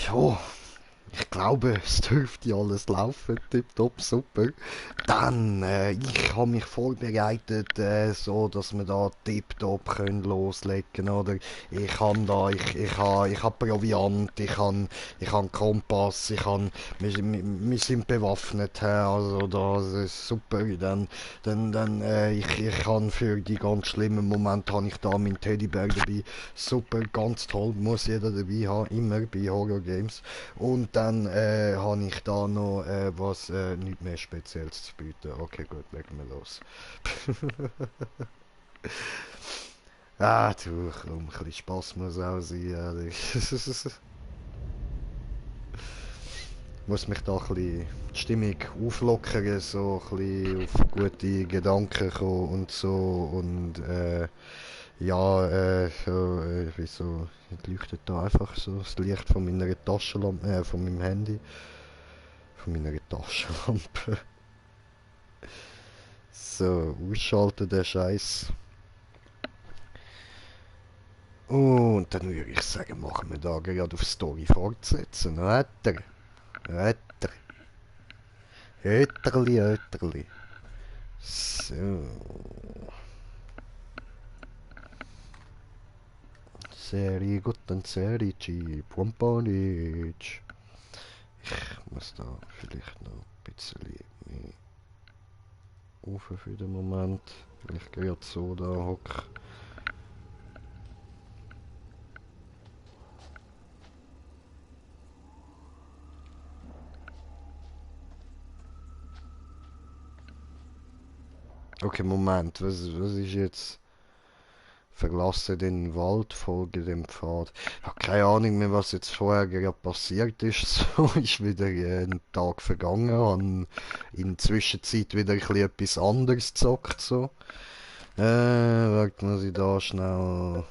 So, ich glaube, es dürfte alles laufen, tipptopp, super. Dann, ich habe mich vorbereitet, so, dass wir da tipptopp können loslegen, oder? Ich habe da, ich habe Proviant, ich habe Kompass, wir sind bewaffnet, also das ist super. Ich habe für die ganz schlimmen Momente, habe ich da meinen Teddybär dabei. Super, ganz toll, muss jeder dabei haben, immer bei Horror Games. Und dann habe ich da noch nichts mehr Spezielles zu bieten. Okay, gut, legen wir los. Du, komm, ein bisschen Spass muss auch sein. Muss mich da ein bisschen die Stimmung auflockern, so ein bisschen auf gute Gedanken kommen und so. Und wieso leuchtet da einfach so das Licht von meiner Taschenlampe, von meinem Handy, von meiner Taschenlampe. So, ausschalten den Scheiß. Und dann würde ich sagen, machen wir da gerade auf Story fortsetzen. Wetter, wetter, Öterli, Öterli. So. Seri guten Serici, Pomponic. Ich muss da vielleicht noch ein bisschen mehr rauf für den Moment, weil ich gerade so da hocke. Okay, Moment, was ist jetzt? Verlasse den Wald, folge dem Pfad. Ich habe keine Ahnung mehr, was jetzt vorher gerade passiert ist. So ist wieder ein Tag vergangen, habe in der Zwischenzeit wieder ein bisschen etwas anderes gezockt. So. Warte, muss ich da schnell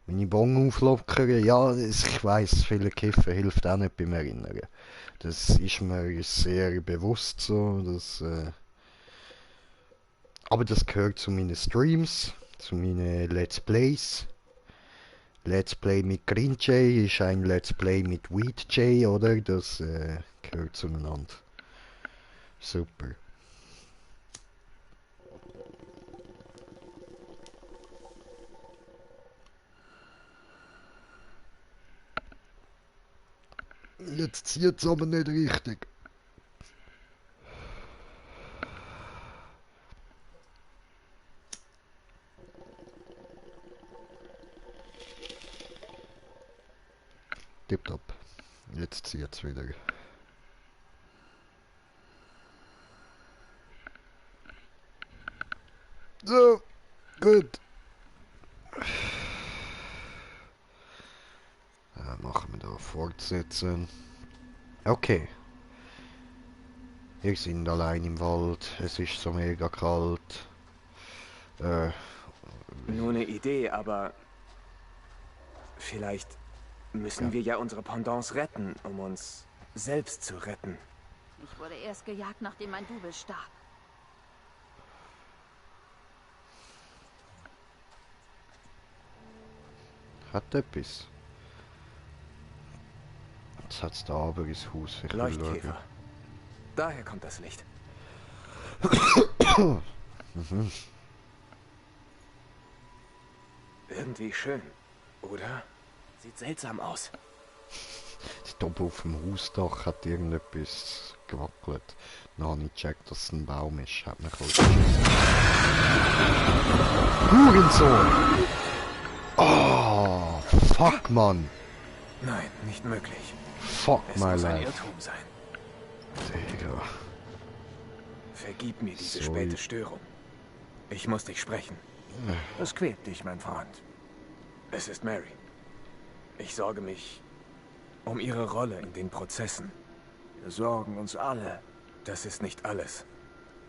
meine Bon auflockern. Ja, ich weiss, viele Kiffen hilft auch nicht beim Erinnern. Das ist mir sehr bewusst so. Aber das gehört zu meinen Streams, zu meinen Let's Plays. Let's Play mit Green Jay ist ein Let's Play mit Weed Jay, oder? Das gehört zueinander. Super. Jetzt zieht's aber nicht richtig. Tipptopp. Jetzt zieht's wieder. So, gut. Machen wir da fortsetzen. Okay. Wir sind allein im Wald. Es ist so mega kalt. Äh, Nur eine Idee, aber vielleicht müssen ja. wir ja unsere Pendants retten, um uns selbst zu retten. Ich wurde erst gejagt, nachdem mein Double starb. Hat etwas. Jetzt hat's da aber ins Haus. Ich will Leuchtkäfer. Daher kommt das Licht. Mhm. Irgendwie schön, oder? Sieht seltsam aus. Die oben auf dem Hausdach hat irgendetwas gewackelt. Dann habe ich gecheckt, dass es ein Baum ist. Hat mich kurz geschissen. Hurensohn! Oh, fuck, Mann! Nein, nicht möglich. Fuck Es my muss ein life. Irrtum sein. Digga. Vergib mir diese Sorry. späte Störung. Ich muss dich sprechen. Es quält dich, mein Freund. Es ist Mary. Ich sorge mich um ihre Rolle in den Prozessen. Wir sorgen uns alle. Das ist nicht alles.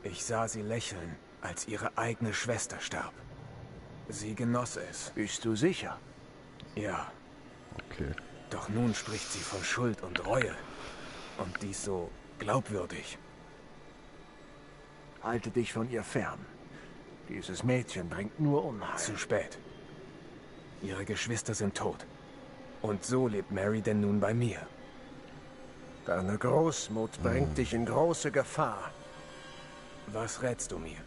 Ich sah sie lächeln, als ihre eigene Schwester starb. Sie genoss es. Bist du sicher? Ja, Okay. doch nun spricht sie von Schuld und Reue. Und dies so glaubwürdig. Halte dich von ihr fern. Dieses Mädchen bringt nur Unheil. Zu spät. Ihre Geschwister sind tot. Und so lebt Mary denn nun bei mir. Deine Großmut bringt dich in große Gefahr. Was rätst du mir?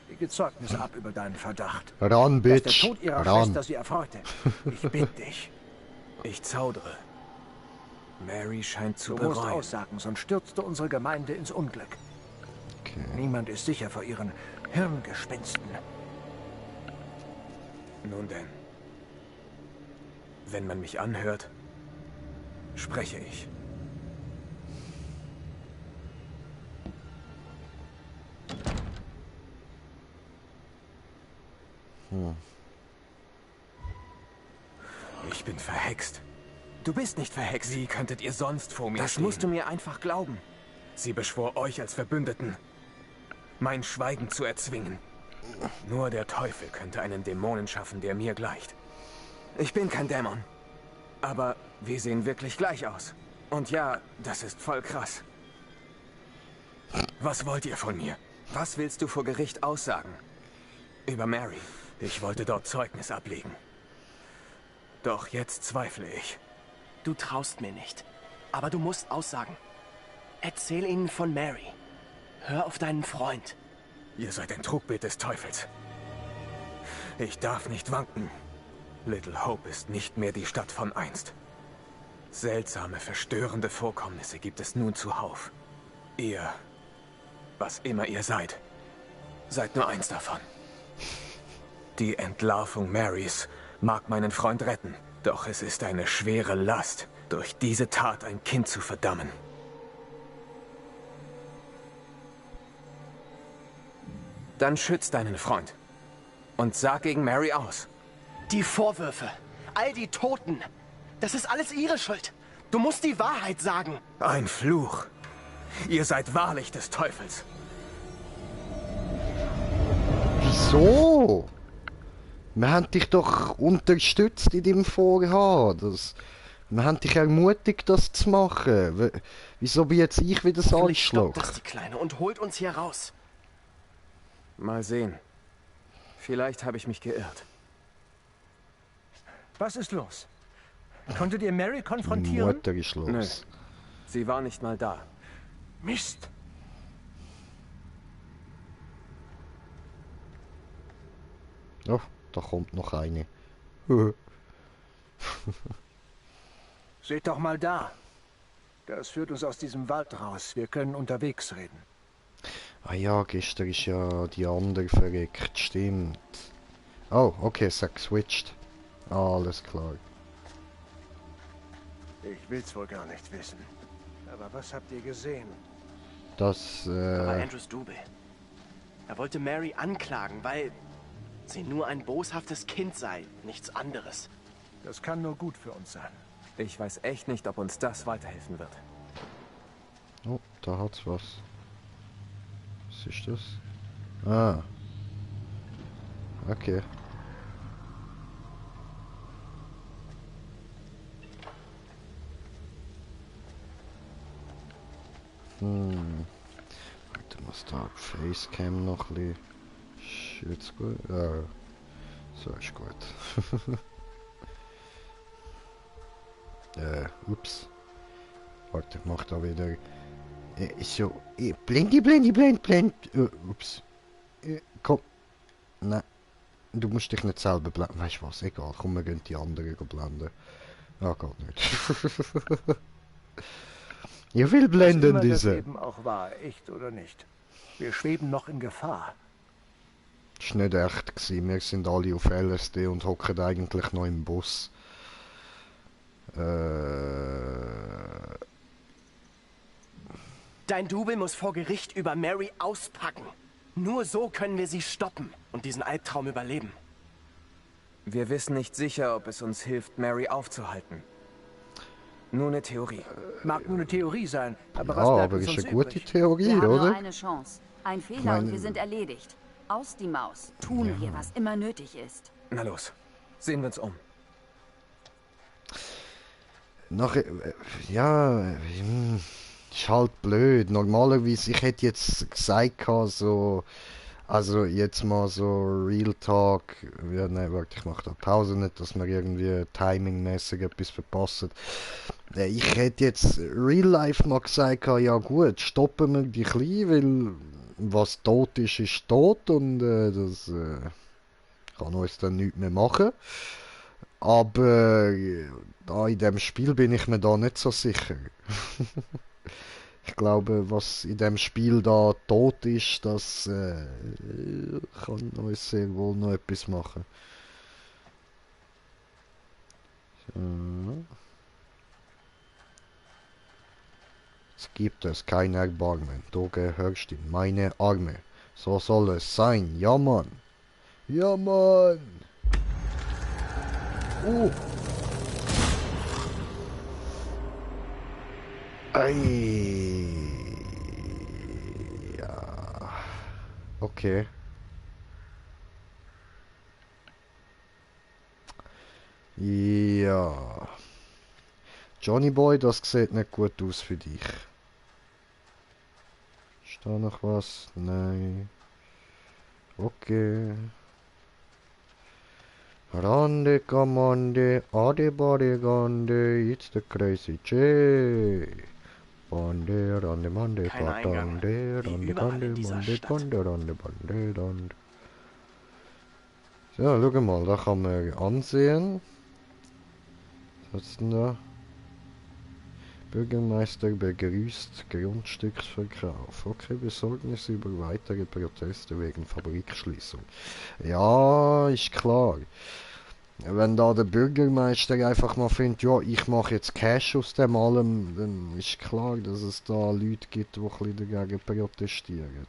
Lege Zeugnisse ab über deinen Verdacht. Ran, Dass der Bitch. Tod ihrer Ran. Schwester sie erfreute. Ich bitte dich. Ich zaudere. Mary scheint zu Du musst bereuen. aussagen, sonst stürzt du unsere Gemeinde ins Unglück. Okay. Niemand ist sicher vor ihren Hirngespinsten. Nun denn. Wenn man mich anhört, spreche ich. Ich bin verhext. Du bist nicht verhext. Wie könntet ihr sonst vor mir Das stehen? musst du mir einfach glauben. Sie beschwor euch als Verbündeten, mein Schweigen zu erzwingen. Nur der Teufel könnte einen Dämonen schaffen, der mir gleicht. Ich bin kein Dämon. Aber wir sehen wirklich gleich aus. Und ja, das ist voll krass. Was wollt ihr von mir? Was willst du vor Gericht aussagen? Über Mary. Ich wollte dort Zeugnis ablegen. Doch jetzt zweifle ich. Du traust mir nicht. Aber du musst aussagen. Erzähl ihnen von Mary. Hör auf deinen Freund. Ihr seid ein Trugbild des Teufels. Ich darf nicht wanken. Little Hope ist nicht mehr die Stadt von einst. Seltsame, verstörende Vorkommnisse gibt es nun zuhauf. Ihr, was immer ihr seid nur eins davon. Die Entlarvung Marys mag meinen Freund retten, doch es ist eine schwere Last, durch diese Tat ein Kind zu verdammen. Dann schütz deinen Freund und sag gegen Mary aus. Die Vorwürfe. All die Toten. Das ist alles ihre Schuld. Du musst die Wahrheit sagen. Ein Fluch. Ihr seid wahrlich des Teufels. Wieso? Wir haben dich doch unterstützt in deinem Vorhaben. Wir haben dich ermutigt, das zu machen. Wieso bin jetzt ich wieder das Hoffentlich stoppt Arschloch? das die Kleine und holt uns hier raus. Mal sehen. Vielleicht habe ich mich geirrt. Was ist los? Konntet ihr Mary konfrontieren? Mutter ist los. Nö. Sie war nicht mal da. Mist. Oh, da kommt noch eine. Seht doch mal da. Das führt uns aus diesem Wald raus. Wir können unterwegs reden. Ah ja, gestern ist ja die andere verreckt, stimmt. Oh, okay, es hat geswitcht. Alles klar. Ich will's wohl gar nicht wissen. Aber was habt ihr gesehen? Das, Aber Andrews Double. Er wollte Mary anklagen, weil sie nur ein boshaftes Kind sei, nichts anderes. Das kann nur gut für uns sein. Ich weiß echt nicht, ob uns das weiterhelfen wird. Oh, da hat's was. Was ist das? Ah. Okay. Warte, muss da Facecam noch ein bisschen. Ist jetzt gut? Ja. So ist gut. Ups. Warte, ich mach da wieder. So. Blend. Ups. Komm. Nein. Du musst dich nicht selber blenden. Weißt du was? Egal. Komm, wir gehen die anderen blenden. Ja, geht nicht. Ja, viel blenden Was immer das diese. eben auch war, echt oder nicht. Wir schweben noch in Gefahr. Das war nicht echt gewesen. Wir sind alle auf LSD und hocken eigentlich noch im Bus. Dein Double muss vor Gericht über Mary auspacken. Nur so können wir sie stoppen und diesen Albtraum überleben. Wir wissen nicht sicher, ob es uns hilft, Mary aufzuhalten. Nur eine Theorie. Mag nur eine Theorie sein, aber Ja, was bleibt aber uns ist sonst eine gute übrig? Theorie, Wir haben nur oder? eine Chance. Ein Fehler meine- und wir sind erledigt. Aus die Maus. Tun wir, was immer nötig ist. Na los, sehen wir uns um. Nachher, ja, ist halt blöd. Normalerweise, ich hätte jetzt gesagt, so, Also jetzt mal so Real Talk. Ja, nein, warte, ich mach da Pause nicht, dass wir irgendwie timingmäßig etwas verpassen. Ich hätte jetzt Real Life mal gesagt, ja gut, stoppen wir die klein, weil was tot ist, ist tot und das kann uns dann nichts mehr machen. Aber da in dem Spiel bin ich mir da nicht so sicher. Ich glaube, was in dem Spiel da tot ist, das kann uns sehr wohl noch etwas machen. So. Es gibt es kein Erbarmen, du gehörst in meine Arme. So soll es sein, ja Mann. Ja Mann. Ei. Ja. Okay. Ja. Johnny Boy, das sieht nicht gut aus für dich. Ist da noch was? Nein. Okay. Rande Gamande, Adebade Gande, it's the crazy J. Bande, Rande Mande, Kein Eingang, Patande, wie Rande überall Bande, in dieser Mande, Stadt. Bande, Rande Bande, Rande. So, schau mal, da kann man ansehen. Was ist denn da? Bürgermeister begrüßt Grundstücksverkauf. Okay, Besorgnis über weitere Proteste wegen Fabrikschließung. Ja, ist klar. Wenn da der Bürgermeister einfach mal findet, ja, ich mache jetzt Cash aus dem allem, dann ist klar, dass es da Leute gibt, die ein bisschen dagegen protestieren.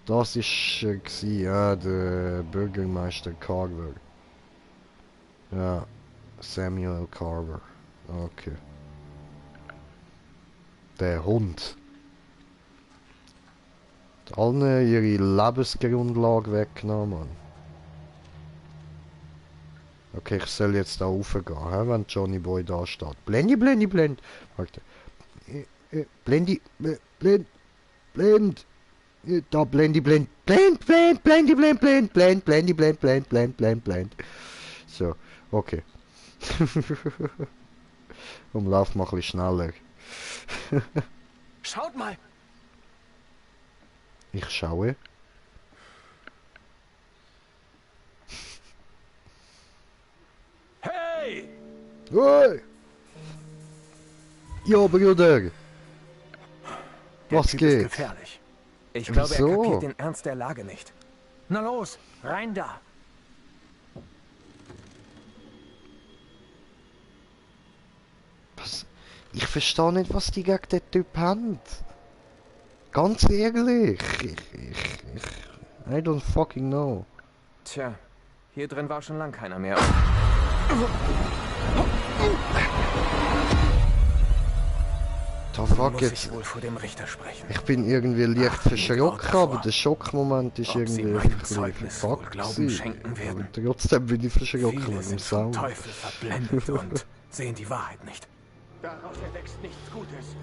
Das ist ja, der Bürgermeister Carver. Ja, Samuel Carver. Okay. Der Hund. Hat allen ihre Lebensgrundlage weggenommen, Mann. Okay, ich soll jetzt da raufgehen, wenn Johnny Boy da steht. Blendi, blendi, blend. Warte. Blendi, blend, blend. Da blendi, blend, blend, blend, blendi, blend, blend, blend, blendi, blend, blend, blend, blend, blend. So, okay. Lauf mal ein bisschen schneller. Schaut mal! Ich schaue. Hey! Hey! Ja, Bruder! Der Was Typ ist geht? gefährlich. Ich glaube, er Wieso? kapiert den Ernst der Lage nicht. Na los, rein da. Was? Ich verstehe nicht, was die gegen den Typ haben. Ganz ehrlich. I don't fucking know. Tja, hier drin war schon lang keiner mehr. Da Nun fuck muss jetzt. ich wohl vor dem Richter sprechen. Ich bin irgendwie leicht Ach, liegt verschrocken, Gott davor. aber der Schockmoment ist Ob sie irgendwie meinem ein bisschen Zeugnis wohl verpackt Glauben gewesen. schenken werden. Aber trotzdem bin ich verschrocken Viele wegen dem sind vom Sound. Teufel verblendet und sehen die Wahrheit nicht. Daraus erwächst nichts Gutes.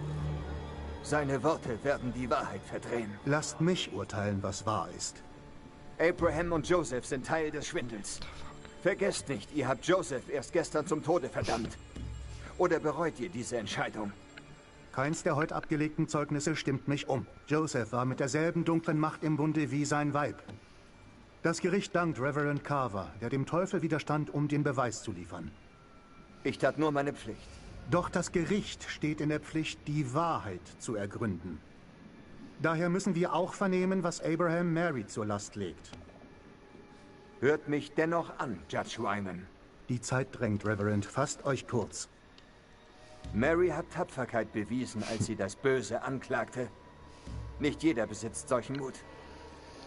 Seine Worte werden die Wahrheit verdrehen. Lasst mich urteilen, was wahr ist. Abraham und Joseph sind Teil des Schwindels. Vergesst nicht, ihr habt Joseph erst gestern zum Tode verdammt. Oder bereut ihr diese Entscheidung? Keins der heute abgelegten Zeugnisse stimmt mich um. Joseph war mit derselben dunklen Macht im Bunde wie sein Weib. Das Gericht dankt Reverend Carver, der dem Teufel widerstand, um den Beweis zu liefern. Ich tat nur meine Pflicht. Doch das Gericht steht in der Pflicht, die Wahrheit zu ergründen. Daher müssen wir auch vernehmen, was Abraham Mary zur Last legt. Hört mich dennoch an, Judge Wyman. Die Zeit drängt, Reverend. Fasst euch kurz. Mary hat Tapferkeit bewiesen, als sie das Böse anklagte. Nicht jeder besitzt solchen Mut.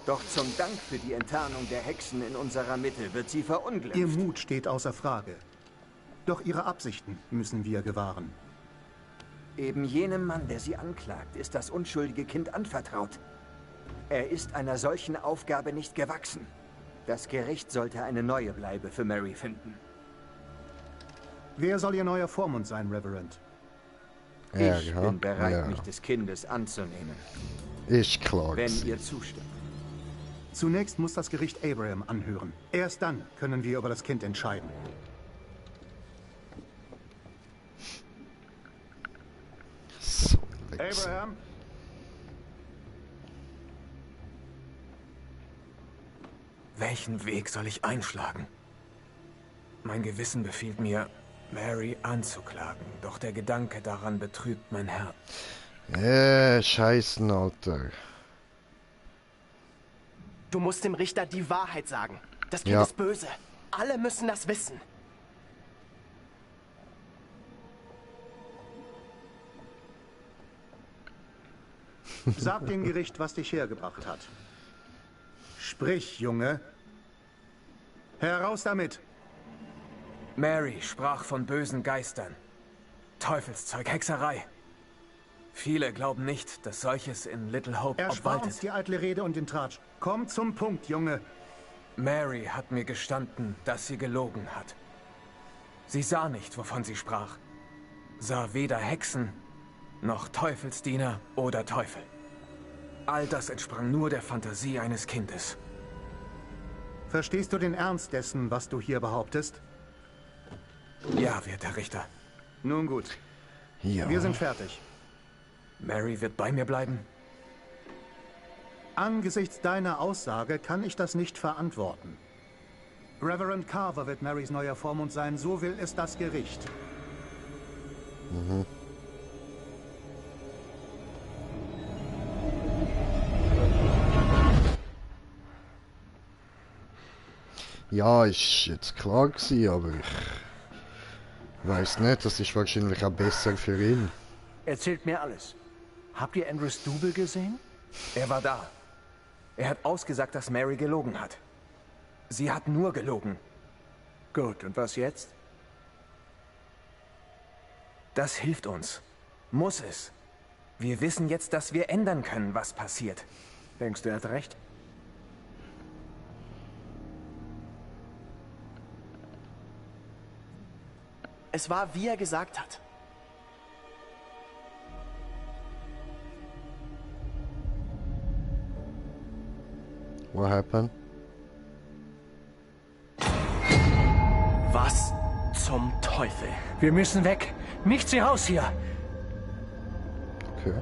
Doch zum Dank für die Enttarnung der Hexen in unserer Mitte wird sie verunglimpft. Ihr Mut steht außer Frage. Doch ihre Absichten müssen wir gewahren. Eben jenem Mann, der sie anklagt, ist das unschuldige Kind anvertraut. Er ist einer solchen Aufgabe nicht gewachsen. Das Gericht sollte eine neue Bleibe für Mary finden. Wer soll ihr neuer Vormund sein, Reverend? Ich bin bereit, mich des Kindes anzunehmen. Ist klar Wenn gewesen. ihr zustimmt. Zunächst muss das Gericht Abraham anhören. Erst dann können wir über das Kind entscheiden. So, Wichser. Abraham? Welchen Weg soll ich einschlagen? Mein Gewissen befiehlt mir, Mary anzuklagen, doch der Gedanke daran betrübt mein Herz. Scheißen, Alter. Du musst dem Richter die Wahrheit sagen. Das Kind Ja. ist böse. Alle müssen das wissen. Sag dem Gericht, was dich hergebracht hat. Sprich, Junge. Heraus damit! Mary sprach von bösen Geistern. Teufelszeug, Hexerei. Viele glauben nicht, dass solches in Little Hope Erspar uns obwaltet. die eitle Rede und den Tratsch. Komm zum Punkt, Junge. Mary hat mir gestanden, dass sie gelogen hat. Sie sah nicht, wovon sie sprach. Sah weder Hexen, noch Teufelsdiener oder Teufel. All das entsprang nur der Fantasie eines Kindes. Verstehst du den Ernst dessen, was du hier behauptest? Ja, werter Richter. Nun gut, Ja. wir sind fertig. Mary wird bei mir bleiben? Angesichts deiner Aussage kann ich das nicht verantworten. Reverend Carver wird Marys neuer Vormund sein, so will es das Gericht. Ja, ist jetzt klar gewesen, aber ich weiß nicht, das ist wahrscheinlich auch besser für ihn. Erzählt mir alles. Habt ihr Andrews Double gesehen? Er war da. Er hat ausgesagt, dass Mary gelogen hat. Sie hat nur gelogen. Gut, und was jetzt? Das hilft uns. Muss es. Wir wissen jetzt, dass wir ändern können, was passiert. Denkst du, er hat recht? Es war, wie er gesagt hat. What happened? Was zum Teufel? Wir müssen weg. Nichts wie raus hier. Okay.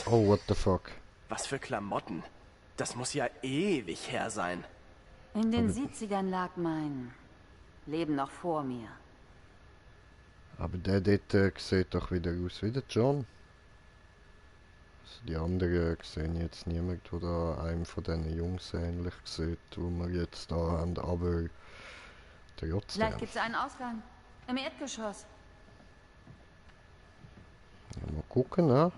Oh, what the fuck? Was für Klamotten. Das muss ja ewig her sein. In den 70ern lag mein Leben noch vor mir. Aber der dort sieht doch wieder aus wie der John. Also die anderen sehen jetzt niemand, der da einem von diesen Jungs ähnlich sieht, wo wir jetzt da haben, aber trotzdem. Vielleicht gibt es einen Ausgang. Im Erdgeschoss. Ja, mal gucken, ne?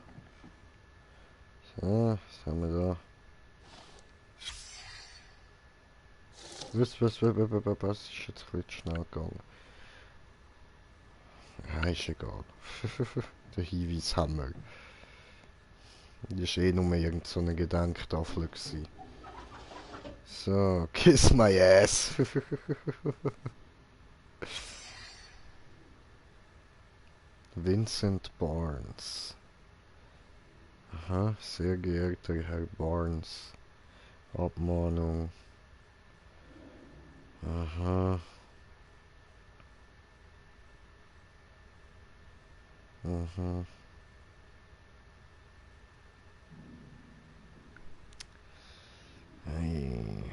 So, was haben wir da? Was ist jetzt ein bisschen schnell gegangen? Ja, ist egal. Der Hinweis haben wir. Das war eh nur irgend so eine Gedenktafel gewesen. So, kiss my ass. Vincent Barnes. Aha, sehr geehrter Herr Barnes. Abmahnung. Aha. Mhm. Hey.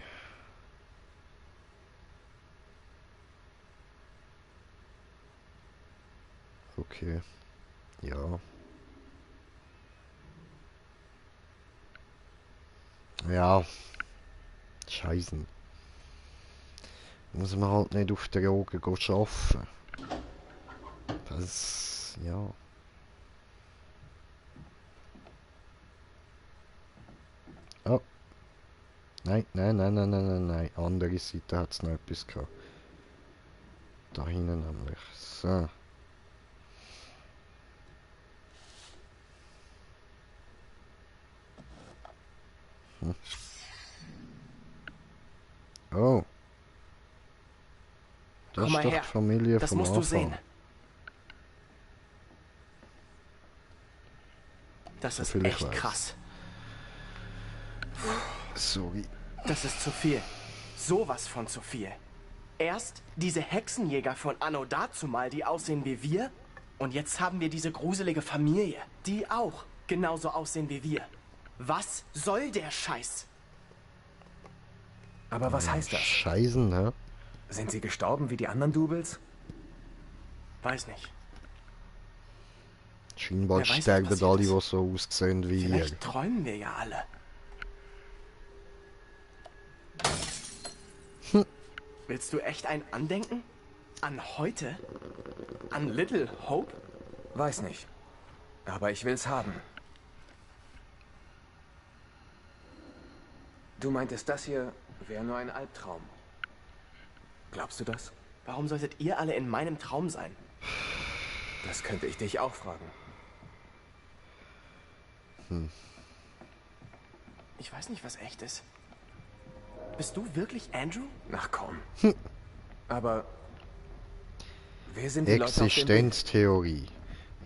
Okay. Ja. Ja. Scheißen. Muss man halt nicht auf der Drogen arbeiten. Das, ja. Oh. Nein, nein, nein, nein, nein, nein, nein. Andere Seite hat es noch etwas gehabt. Da hinten nämlich. So. Oh. Das Komm ist mal doch her. die Familie Das vom musst du Anfang. sehen. Das ist Soviel ich echt weiß. krass. Sorry. Das ist zu viel. Sowas von zu viel. Erst diese Hexenjäger von Anno dazumal, die aussehen wie wir. Und jetzt haben wir diese gruselige Familie, die auch genauso aussehen wie wir. Was soll der Scheiß? Aber was heißt das? Scheißen, hä? Sind sie gestorben wie die anderen Doubles? Weiß nicht. Scheinbar Wer weiß, was sterben passiert alle, ist. die so aussehen wie ihr. Vielleicht träumen wir ja alle. Willst du echt ein Andenken? An heute? An Little Hope? Weiß nicht. Aber ich will's haben. Du meintest, das hier wäre nur ein Albtraum. Glaubst du das? Warum solltet ihr alle in meinem Traum sein? Das könnte ich dich auch fragen. Ich weiß nicht, was echt ist. Bist du wirklich Andrew? Ach komm. Aber wer sind die Leute auf dem Bild? Existenztheorie.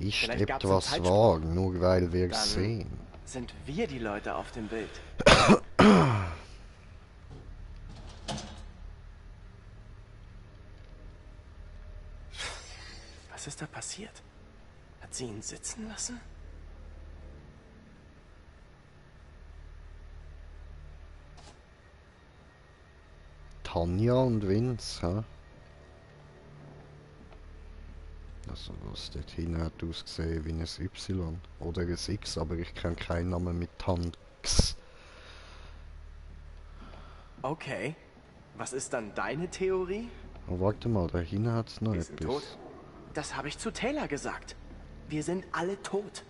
Ist Vielleicht gab's etwas einen wahr, Zeitsprung. nur weil wir Dann- es sehen. Sind wir die Leute auf dem Bild? Was ist da passiert? Hat sie ihn sitzen lassen? Tanja und Vince, hä? Also was dort hinten hat ausgesehen wie ein Y oder ein X, aber ich kenne keinen Namen mit Tanks. Okay. Was ist dann deine Theorie? Oh, warte mal, da hinten hat es noch Wir sind etwas. tot. Das habe ich zu Taylor gesagt. Wir sind alle tot.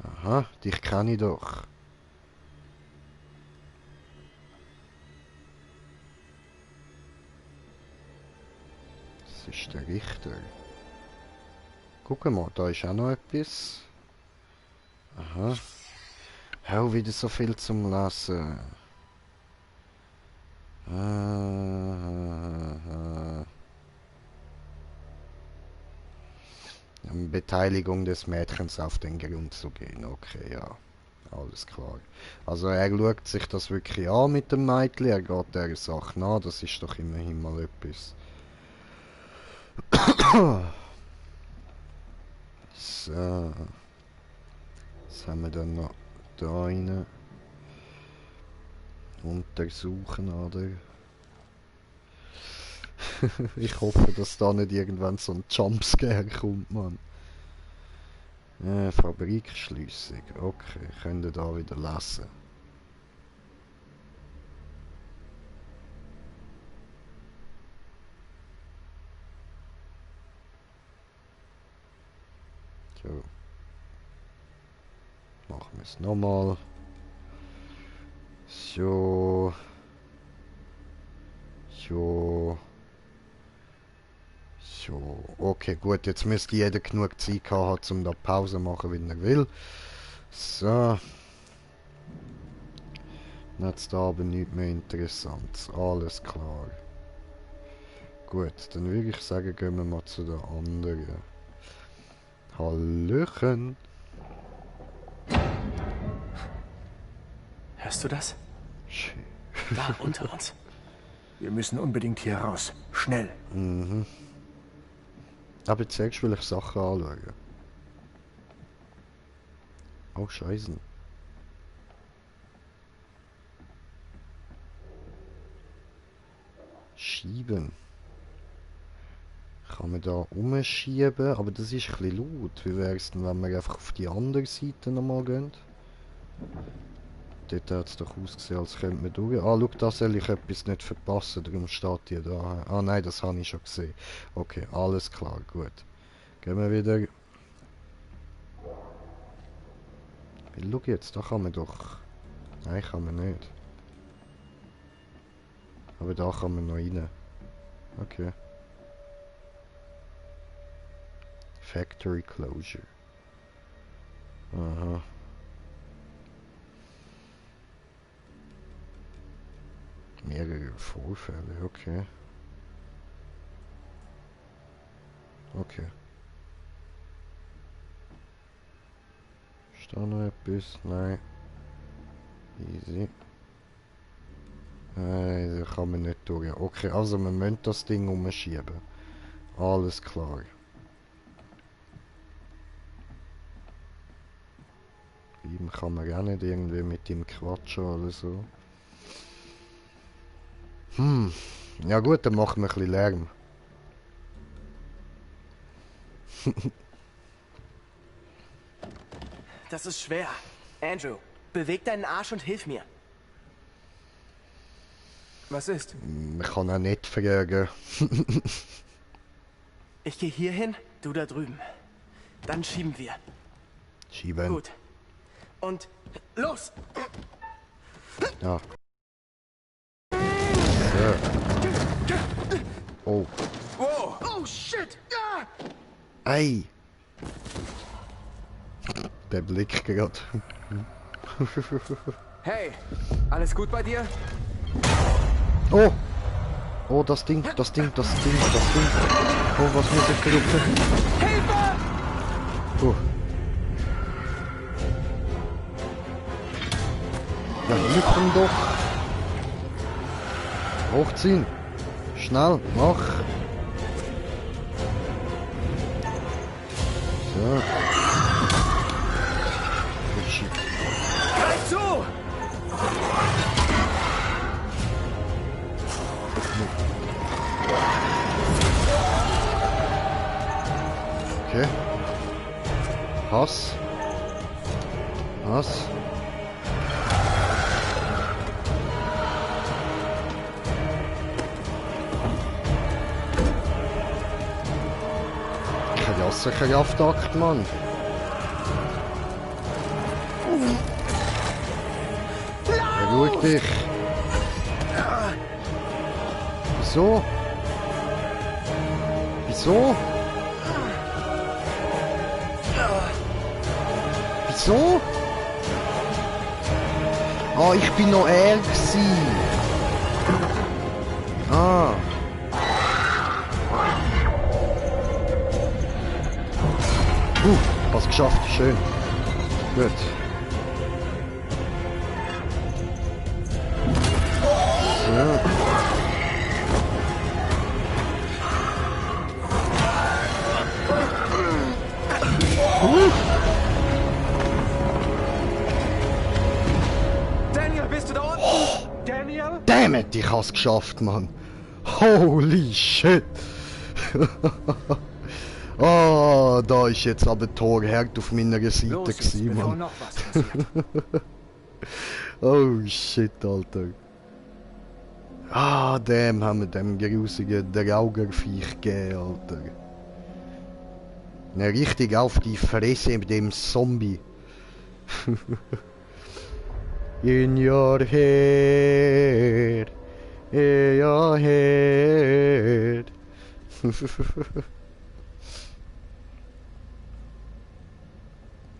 Aha, dich kenne ich doch. Das ist der Richter. Guck mal, da ist auch noch etwas. Aha. Hau wieder so viel zum Lesen. Beteiligung des Mädchens auf den Grund zu gehen. Okay, ja. Alles klar. Also er schaut sich das wirklich an mit dem Mädchen, er geht der Sache nach, das ist doch immerhin mal etwas. So. Was haben wir dann noch da rein? Untersuchen, oder? Ich hoffe, dass da nicht irgendwann so ein Jumpscare kommt, Mann. Fabrikschliessung. Okay, könnt ihr da wieder lesen. So. Machen wir es nochmal. So. So. So. Okay, gut, jetzt müsste jeder genug Zeit haben, um da Pause machen, wenn er will. So. Jetzt da aber nichts mehr Interessantes. Alles klar. Gut, dann würde ich sagen, gehen wir mal zu der anderen. Hallöchen. Hörst du das? Shit. Da unter uns. Wir müssen unbedingt hier raus. Schnell. Mhm. Aber zuerst will ich Sachen anschauen. Oh, Scheiße. Schieben. Kann man da umschieben, aber das ist ein bisschen laut. Wie wäre es denn, wenn wir einfach auf die andere Seite nochmal gehen? Dort hat es doch ausgesehen, als könnte man durch. Ah, schau, da soll ich etwas nicht verpassen, darum steht die da. Ah nein, das habe ich schon gesehen. Okay, alles klar, gut. Gehen wir wieder. Schau jetzt, da kann man doch... Nein, kann man nicht. Aber da kann man noch rein. Okay. Factory Closure. Aha. Mehrere Vorfälle, okay. Okay. Ist da noch etwas? Nein. Easy. Da kann man nicht durch. Okay, also wir müssen das Ding umschieben. Alles klar. Ihm kann man auch nicht irgendwie mit ihm quatschen oder so. Ja gut, dann machen wir ein bisschen Lärm. Das ist schwer. Andrew, beweg deinen Arsch und hilf mir. Was ist? Man kann auch nicht fragen. Ich gehe hier hin, du da drüben. Dann schieben wir. Schieben. Gut. Und los! Ja. So. Oh. Wow! Oh shit! Ah! Ei! Der Blick gerade. Hey, alles gut bei dir? Oh! Oh, das Ding. Oh, was muss ich drücken? Hilfe! Oh. Ja, hilf doch! Hochziehen! Schnell, mach! So. Greif zu! Okay. Hass. Sicher Kraftakt, Mann. Beruhig dich. Wieso? Wieso? Wieso? Ah, ich bin noch er gsi. Ah. Was geschafft, schön. Gut. So. Daniel, bist du da unten? Daniel? Damn it, ich hab's geschafft, Mann. Holy shit. Oh, da ist jetzt aber Torherd auf meiner Seite Los, gewesen, bevor Mann. noch was passiert. Oh shit, Alter. Ah, dem haben wir dem grusigen Draugerviech gegeben, Alter. Ne, richtig auf die Fresse mit dem Zombie. In your head, in your head.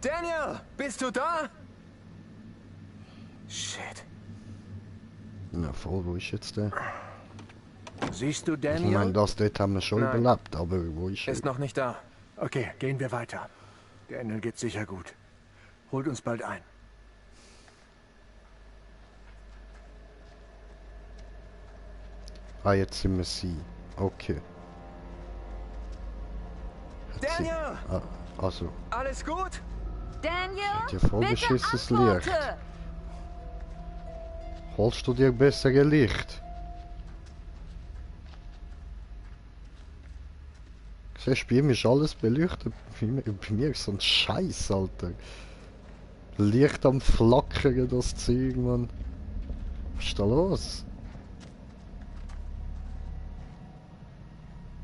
Daniel, bist du da? Shit. Na voll, wo ist jetzt der? Siehst du Ich Daniel? meine, das dort haben wir schon Nein. überlebt, aber wo ist er? Ist noch nicht da. Okay, gehen wir weiter. Daniel geht sicher gut. Holt uns bald ein. Ah, jetzt sind wir sie. Okay. Daniel, Ah, also, alles gut? Daniel, dir voll bitte beschissenes antworte! Licht. Holst du dir bessere Licht? Siehst du, bei ihm ist alles beleuchtet. Bei mir ist so ein Scheiß, Alter. Licht am Flackern, das Zeug, Mann. Was ist da los?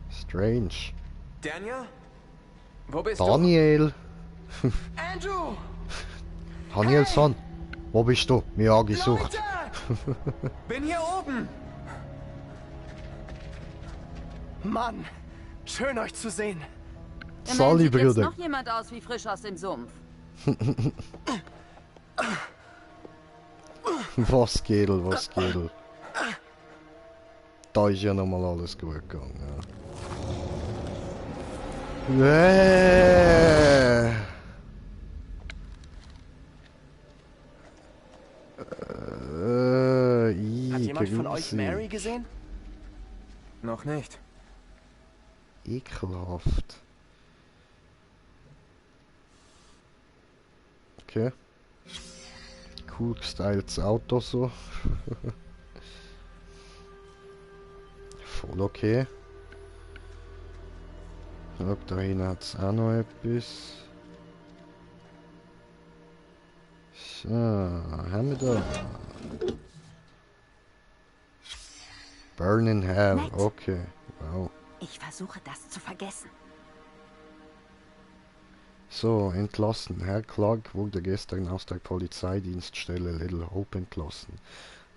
Strange. Daniel? Wo bist Daniel! Andrew! Danielson! Wo bist du? Mir angesucht. Leute! Bin hier oben. Mann, schön euch zu sehen. Immerhin Sally, sieht jetzt Bruder. noch jemand aus wie frisch aus dem Sumpf. Was geht, was geht? Da ist ja nochmal alles gut gegangen. Ja. Hat jemand von euch Mary gesehen? Noch nicht. Ekelhaft. Okay. Cool gestyltes Auto so. Voll okay. So, da hinten hat es auch noch etwas. So, haben wir da. Burn in Hell, Nett. okay. Wow. Ich versuche das zu vergessen. So, entlassen. Herr Clark wurde gestern aus der Polizeidienststelle Little Hope entlassen.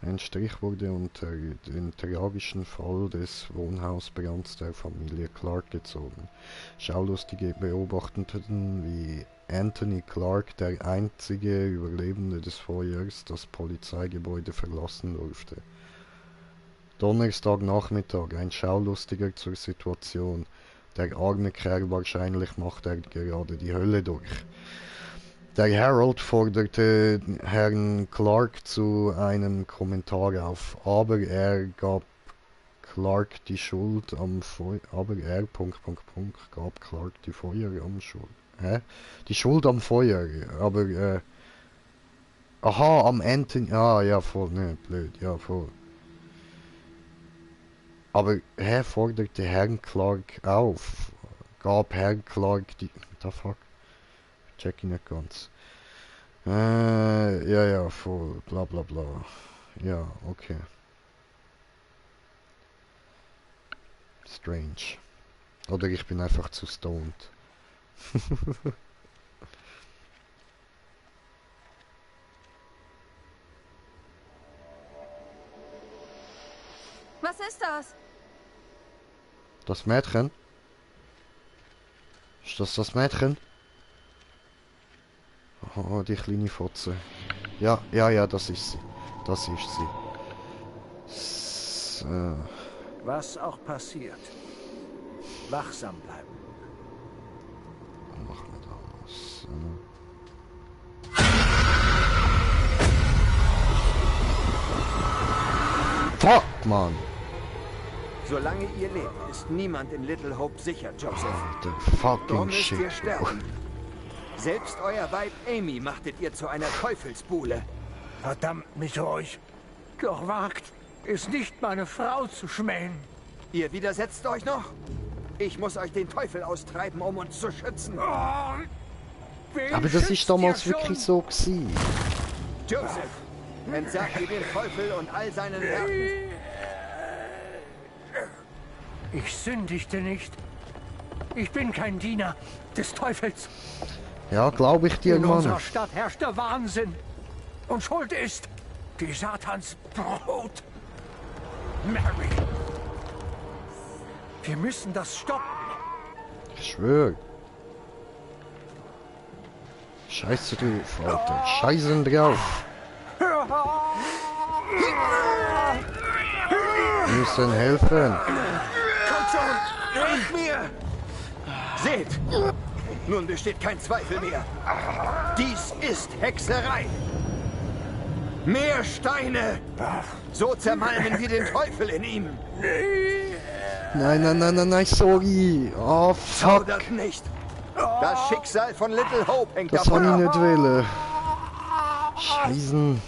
Ein Strich wurde unter den tragischen Fall des Wohnhausbrands der Familie Clark gezogen. Schaulustige beobachteten, wie Anthony Clark, der einzige Überlebende des Feuers, das Polizeigebäude verlassen durfte. Donnerstagnachmittag, ein Schaulustiger zur Situation. Der arme Kerl, wahrscheinlich macht er gerade die Hölle durch. Der Herald forderte Herrn Clark zu einem Kommentar auf, aber er gab Clark die Schuld am Feuer, gab Clark die Feuer am Schuld. Hä? Die Schuld am Feuer, aber aha, am Anthony, ah ja voll, ne, blöd, ja voll. Aber er forderte Herrn Clark auf, gab Herrn Clark die, what the fuck? Check ich nicht ganz. Ja, voll, bla bla bla. Ja, okay. Strange. Oder ich bin einfach zu stoned. Was ist das? Das Mädchen? Ist das das Mädchen? Oh, die kleine Fotze. Ja, das ist sie. Das ist sie. So. Was auch passiert, wachsam bleiben. Machen wir das. Fuck, Mann! Solange ihr lebt, ist niemand in Little Hope sicher, Joseph. The Darum fucking müsst ihr shit. sterben. Selbst euer Weib Amy machtet ihr zu einer Teufelsbuhle. Verdammt mich euch. Doch wagt es nicht, meine Frau zu schmähen. Ihr widersetzt euch noch? Ich muss euch den Teufel austreiben, um uns zu schützen. Oh, wen Aber das schützt ist damals ihr schon? wirklich so gewesen. Joseph, entsagt ihr den Teufel und all seinen Werken. Ich sündigte nicht. Ich bin kein Diener des Teufels. Ja, glaube ich dir, In Mann. unserer Stadt herrscht der Wahnsinn. Und Schuld ist die Satans Brot. Mary. Wir müssen das stoppen. Ich schwör. Scheiße drauf, Alter. Scheißen drauf. Wir müssen helfen. Kommt schon, helft mir! Seht, nun besteht kein Zweifel mehr. Dies ist Hexerei. Mehr Steine! So zermalmen wir den Teufel in ihm. Nein, sorry. Oh, fuck. Zaudert nicht. Das Schicksal von Little Hope hängt Das davon habe ich ab. nicht wollen. Scheißen.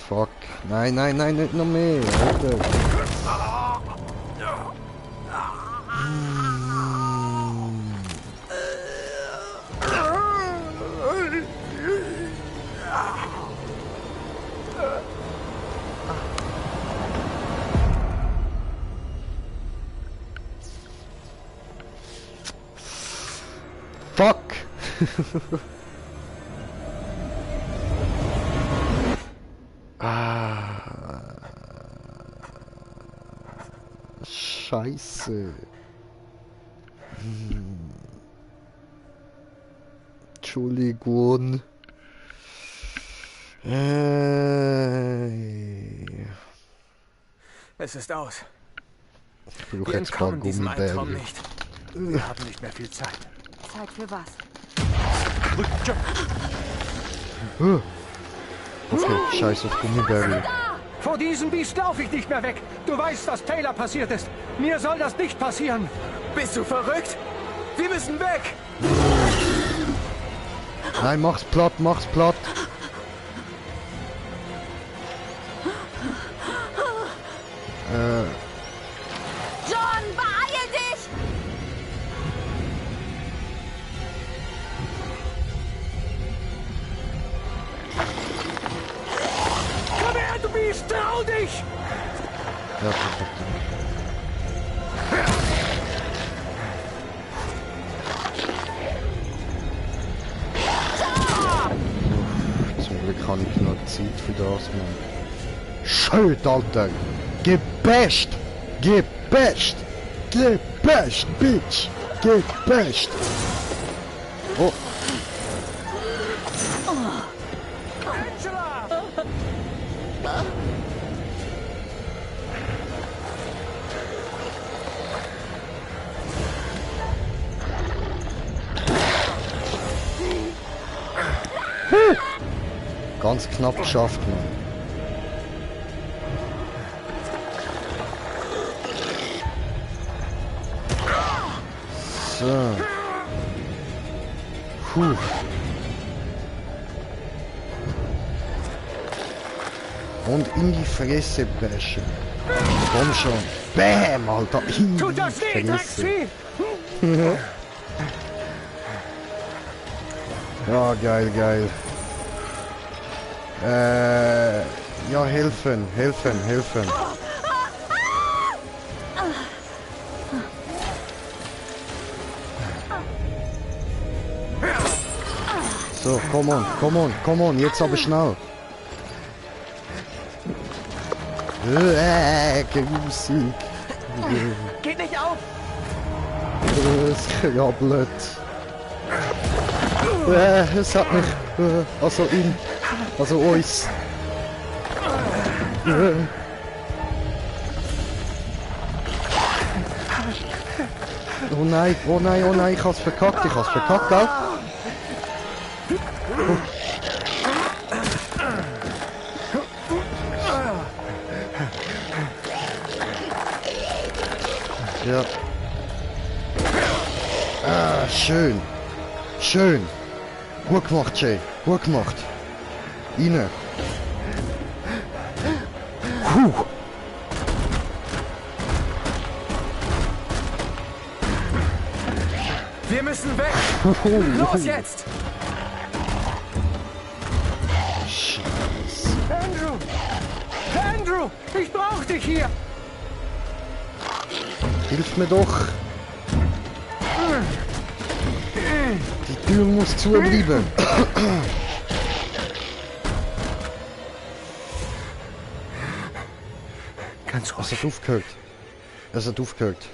Fuck. Nein, nicht noch mehr. Alter. Fuck! Scheiße. Entschuldigung. Es ist aus. Ich brauche Wir jetzt ein paar entkommen diesem Albtraum Gummibärchen. nicht. Wir haben nicht mehr viel Zeit. Zeit für was? Okay, scheiß auf Gummibärchen. Vor diesem Biest laufe ich nicht mehr weg. Du weißt, was Taylor passiert ist. Mir soll das nicht passieren. Bist du verrückt? Wir müssen weg! Nein, mach's platt, mach's platt. John, beeil dich! Komm her, du Biest, trau dich! Ja, perfekt. Zum Glück habe ich noch Zeit für das, Mann. Schön, Alter! Gebasht! Gebasht! Gebasht, Bitch! Gebasht! Oh, Angela! ganz knapp geschafft, Mann. So. Puh. Und in die Fresse bashen. Komm schon. Bäm, Alter. In Tut die das weh, Fresse. Drecksvieh! Ja, geil, geil. Ja, helfen, helfen, helfen. So, come on, come on, come on, jetzt aber schnell. Grusig. Geht nicht auf! Es krabbelt. Es hat mich. Also ihn. Also uns. Oh nein, oh nein, oh nein, ich hab's verkackt, gell? Ja. Ah, schön. Schön. Gut gemacht, Jay. Gut gemacht. Ine. Puh. Wir müssen weg! Los jetzt! Scheiße. Andrew! Andrew! Ich brauch dich hier! Hilf mir doch. Die Tür muss zubleiben. Ganz Es ruhig. hat aufgehört. Es hat aufgehört.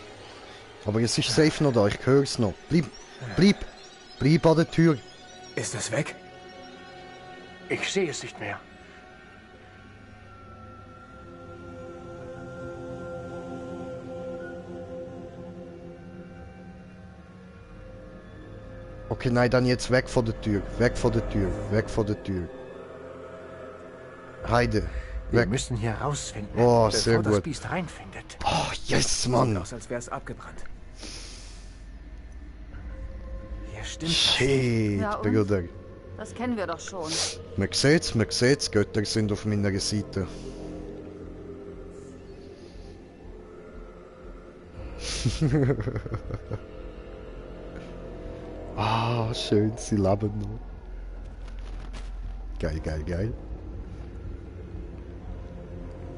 Aber es ist safe noch da, ich höre es noch. Bleib an der Tür. Ist es weg? Ich sehe es nicht mehr. Okay, nein, dann jetzt weg von der Tür. Weg von der Tür. Weg von der Tür. Heide. Wir Weg. müssen hier rausfinden, Oh, bevor sehr das gut. Biest reinfindet. Oh, yes, Sieht Mann. aus, als wäre es abgebrannt. Hier stimmt was. Shit, Ja, und? Bruder. Das kennen wir doch schon. Man sieht's, Götter sind auf meiner Seite. Ah, schön, sie leben noch. Geil, geil, geil.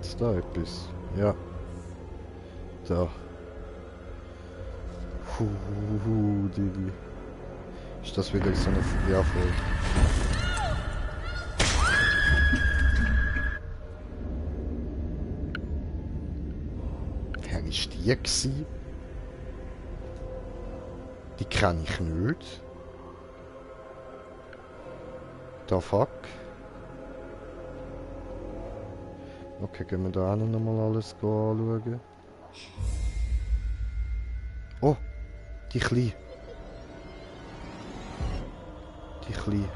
Ist da etwas? Ja. Da. Digi. Ist das wieder so eine... Ja, voll. Wer ist die gewesen? Die kenne ich nicht. the fuck? Okay, gehen wir da auch noch mal alles anschauen. Oh! Die Kleine. Die Kleine.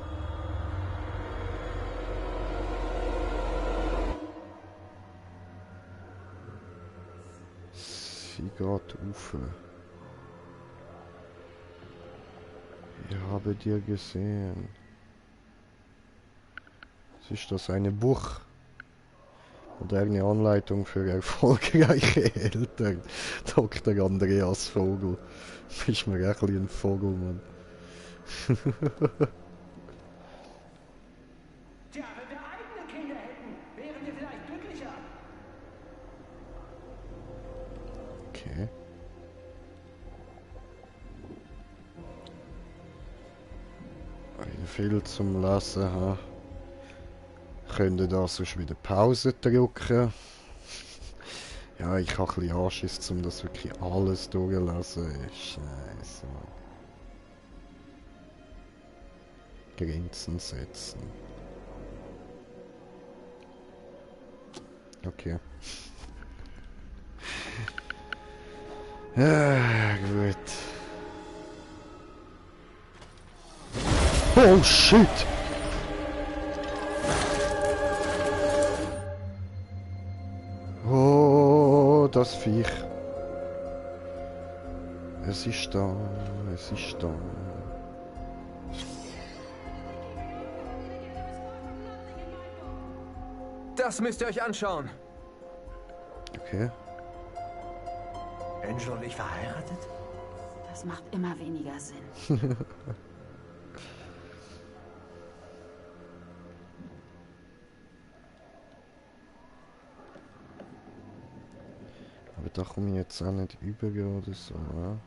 Sie geht rauf. Ich habe dir gesehen. Was ist das? Eine Buch? Oder eine Anleitung für erfolgreiche Eltern? Dr. Andreas Vogel. Bist mir echt ein Vogel, Mann. Tja, wenn wir eigene Kinder hätten, wären wir vielleicht glücklicher. Okay. Viel zum Lesen, ha. Könnte da sonst wieder Pause drücken. Ja, ich habe ein bisschen Anschiss, um das wirklich alles durchlesen. Scheiße, Mann. Grenzen setzen. Okay. Gut. Oh shit! Oh, das Viech. Es ist da, es ist da. Das müsst ihr euch anschauen. Okay. Angel und ich verheiratet? Das macht immer weniger Sinn. Aber da komme ich jetzt auch nicht über oder so, ne?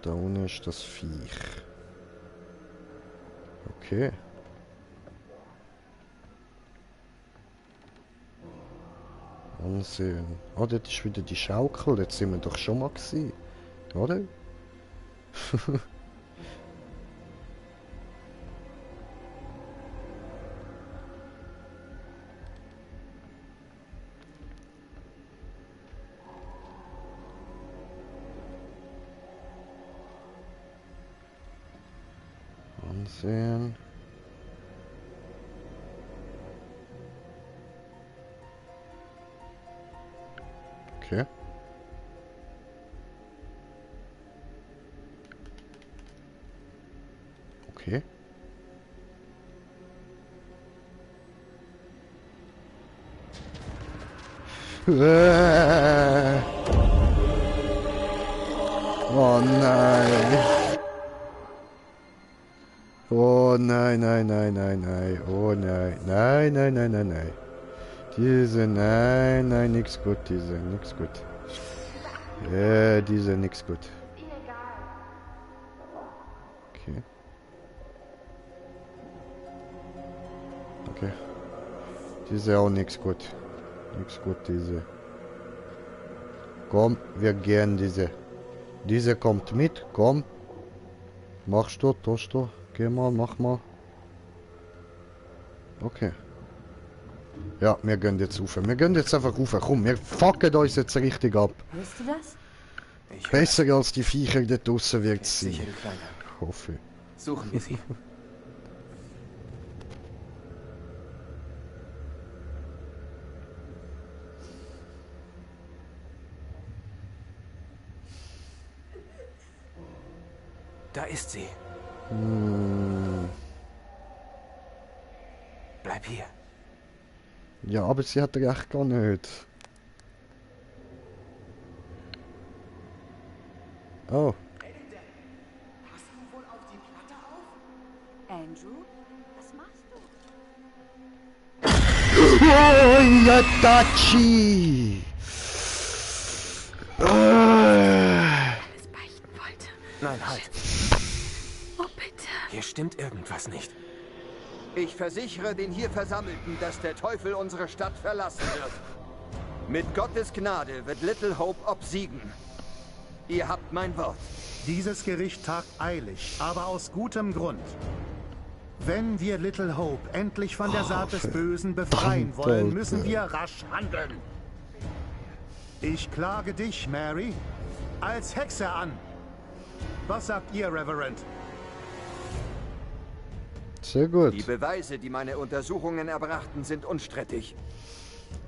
Da unten ist das Viech. Okay. Ansehen. Ah, dort ist wieder die Schaukel. Jetzt sind wir doch schon mal gewesen. Oder? Ansehen. Okay. Okay. Oh nein. Oh nein, nein, nein, nein, nein. Oh nein. Nein, nein, nein, nein, nein. Diese, nein, nein, nix gut, diese, nix gut. Diese, nix gut. Okay. Okay. Diese auch nix gut. Nix gut, diese. Komm, wir gehen diese. Diese kommt mit, komm. Machst du, tust du. Geh mal, mach mal. Okay. Ja, wir gehen jetzt rauf. Wir gehen jetzt einfach rauf. Komm, wir fucken uns jetzt richtig ab. Hörst du das? Besser als die Viecher dort draussen wird es sein. Sicher, du Kleiner. Hoffe. Suchen wir sie. Da ist sie. Bleib hier. Ja, aber sie hat recht gar nicht. Oh. Hast du wohl auf die Platte auf? Andrew, was machst du? Oh, ja, Dachi! Alles beichten wollte. Nein, halt. Oh, bitte. Hier stimmt irgendwas nicht. Ich versichere den hier Versammelten, dass der Teufel unsere Stadt verlassen wird. Mit Gottes Gnade wird Little Hope obsiegen. Ihr habt mein Wort. Dieses Gericht tagt eilig, aber aus gutem Grund. Wenn wir Little Hope endlich von der Saat des Bösen befreien wollen, müssen wir rasch handeln. Ich klage dich, Mary, als Hexe an. Was sagt ihr, Reverend? Sehr gut. Die Beweise, die meine Untersuchungen erbrachten, sind unstrittig.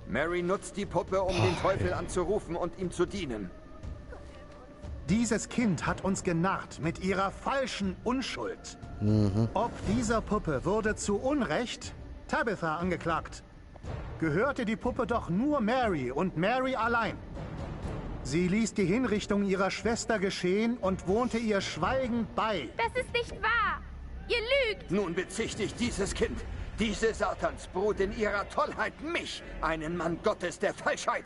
Mary nutzt die Puppe, um den Teufel anzurufen und ihm zu dienen. Dieses Kind hat uns genarrt mit ihrer falschen Unschuld. Ob dieser Puppe wurde zu Unrecht Tabitha angeklagt. Gehörte die Puppe doch nur Mary und Mary allein. Sie ließ die Hinrichtung ihrer Schwester geschehen und wohnte ihr schweigend bei. Das ist nicht wahr! Ihr lügt! Nun bezichtigt dieses Kind, diese Satansbrut in ihrer Tollheit mich, einen Mann Gottes der Falschheit.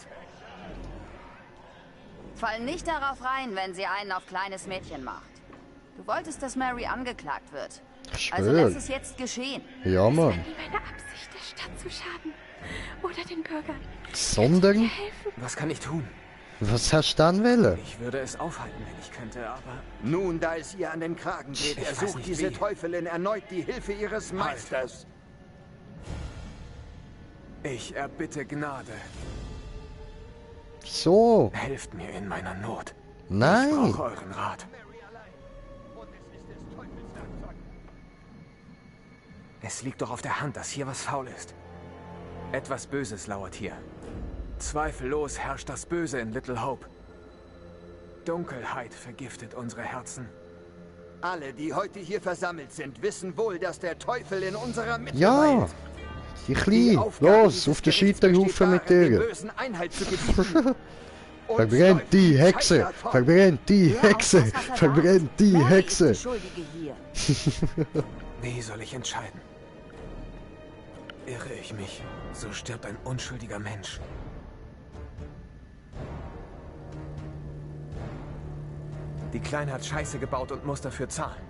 Fall nicht darauf rein, wenn sie einen auf kleines Mädchen macht. Du wolltest, dass Mary angeklagt wird. Also lass es jetzt geschehen. Ja, Mann. Es war nie meine Absicht, der Stadt zu schaden. Oder den Bürgern. Sondern? Was kann ich tun? Was hast du dann wollen? Ich würde es aufhalten, wenn ich könnte, aber... Nun, da es ihr an den Kragen geht, Ich weiß ersucht nicht diese wie. Teufelin erneut die Hilfe ihres Meisters. Ich erbitte Gnade. So. Helft mir in meiner Not. Ich Nein. brauche euren Rat. Es liegt doch auf der Hand, dass hier was faul ist. Etwas Böses lauert hier. Zweifellos herrscht das Böse in Little Hope. Dunkelheit vergiftet unsere Herzen. Alle, die heute hier versammelt sind, wissen wohl, dass der Teufel in unserer Mitte Ja. weilt. Die Die Kleine. Aufgabe Los, dieses auf den Gerichts Scheiterhaufen mit besteht darin, dir. dem Bösen Einhalt zu gebieten. Uns Verbrennt läuft die Zeit Hexe! davon. Verbrennt die Hör auf, Hexe! das, was er Verbrennt sagt. die Mary Hexe! ist die Schuldige hier. Wie soll ich entscheiden? Irre ich mich, so stirbt ein unschuldiger Mensch. Die Kleine hat Scheiße gebaut und muss dafür zahlen.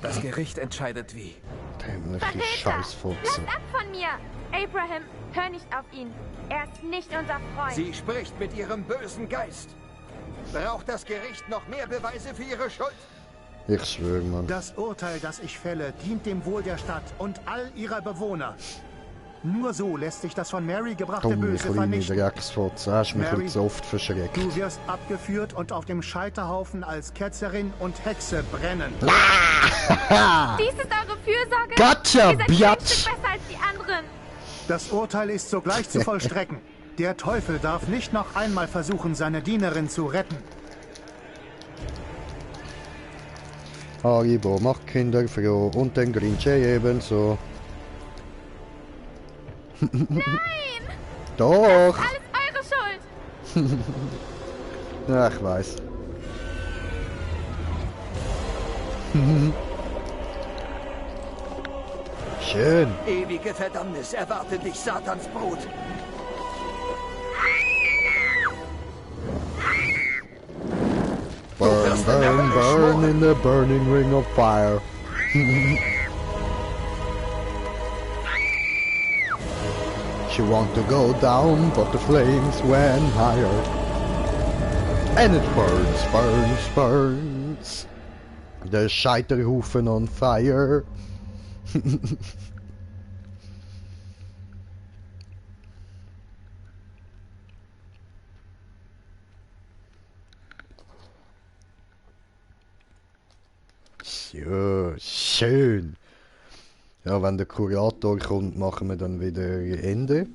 Das Gericht entscheidet wie. Dämliche Verräter! Scheißfotze. Lass ab von mir! Abraham, hör nicht auf ihn. Er ist nicht unser Freund. Sie spricht mit ihrem bösen Geist. Braucht das Gericht noch mehr Beweise für ihre Schuld? Ich schwöre, Mann. Das Urteil, das ich fälle, dient dem Wohl der Stadt und all ihrer Bewohner. Nur so lässt sich das von Mary gebrachte Dumme Böse kleine vernichten. Drecksfotze. Hast mich Mary, ein zu oft verschreckt. Du wirst abgeführt und auf dem Scheiterhaufen als Ketzerin und Hexe brennen. Dies ist eure Fürsorge. Gotcha, Ihr seid Biatch. kein Stück besser als die anderen. Das Urteil ist sogleich zu vollstrecken. Der Teufel darf nicht noch einmal versuchen, seine Dienerin zu retten. Haribo macht Kinder froh und den Grinch ebenso. Nein! Doch! Alles eure Schuld. Ja, ich weiß. Schön. Ewige Verdammnis erwartet dich, Satansbrut. Burn, burn, burn in the burning ring of fire. She want to go down, but the flames went higher. And it burns, burns, burns. The Scheiterhaufen on fire. Ja, schön. Ja, wenn der Kurator kommt, machen wir dann wieder Ende.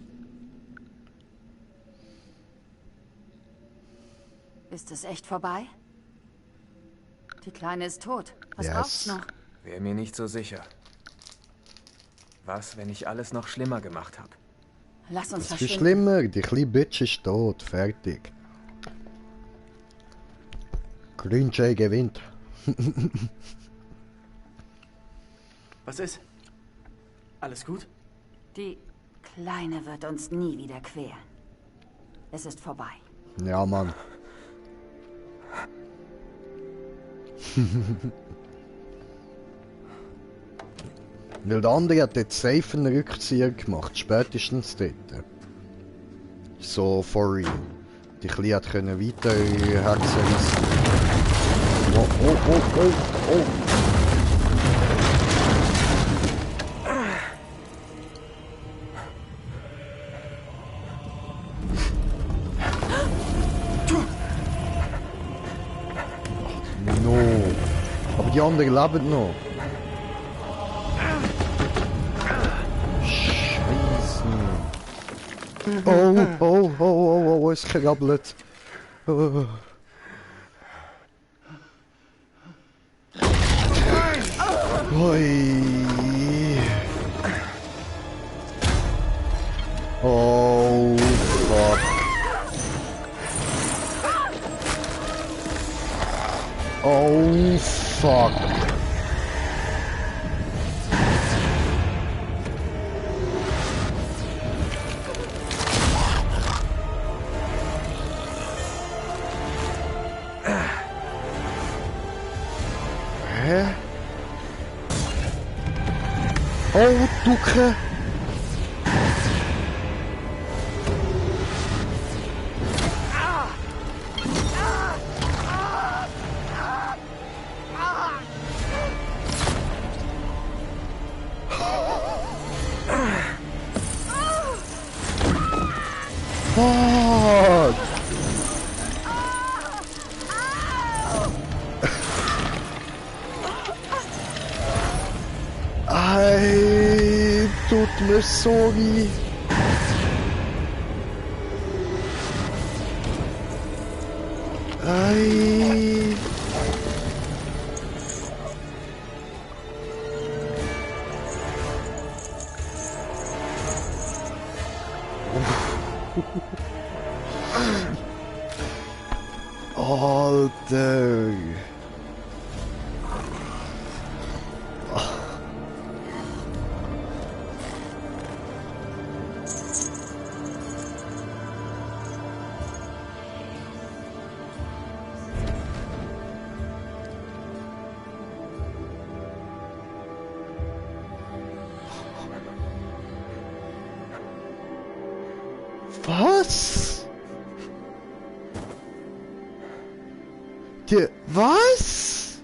Ist es echt vorbei? Die Kleine ist tot. Was Yes. braucht's noch? Wäre mir nicht so sicher. Was, wenn ich alles noch schlimmer gemacht habe? Lass uns Das ist verschwinden. schlimmer, die kleine Bitch ist tot, fertig. Green Jay gewinnt. Was ist? Alles gut? Die Kleine wird uns nie wieder quälen. Es ist vorbei. Ja, Mann. Weil der andere hat jetzt safe einen Rückzieher gemacht, spätestens dort. So, for real. Die Kleine hat können weiter hexen. Oh, oh, oh, oh, oh. No. Aber die anderen leben noch. Oh, oh, oh, oh, oh, oh, es krabbelt. Oh. Oi. Oh, fuck. Oh, fuck. Hä? Oh, Duke! Fuck! Ay, tut mir so weh. Ay. Alter. Was? Was?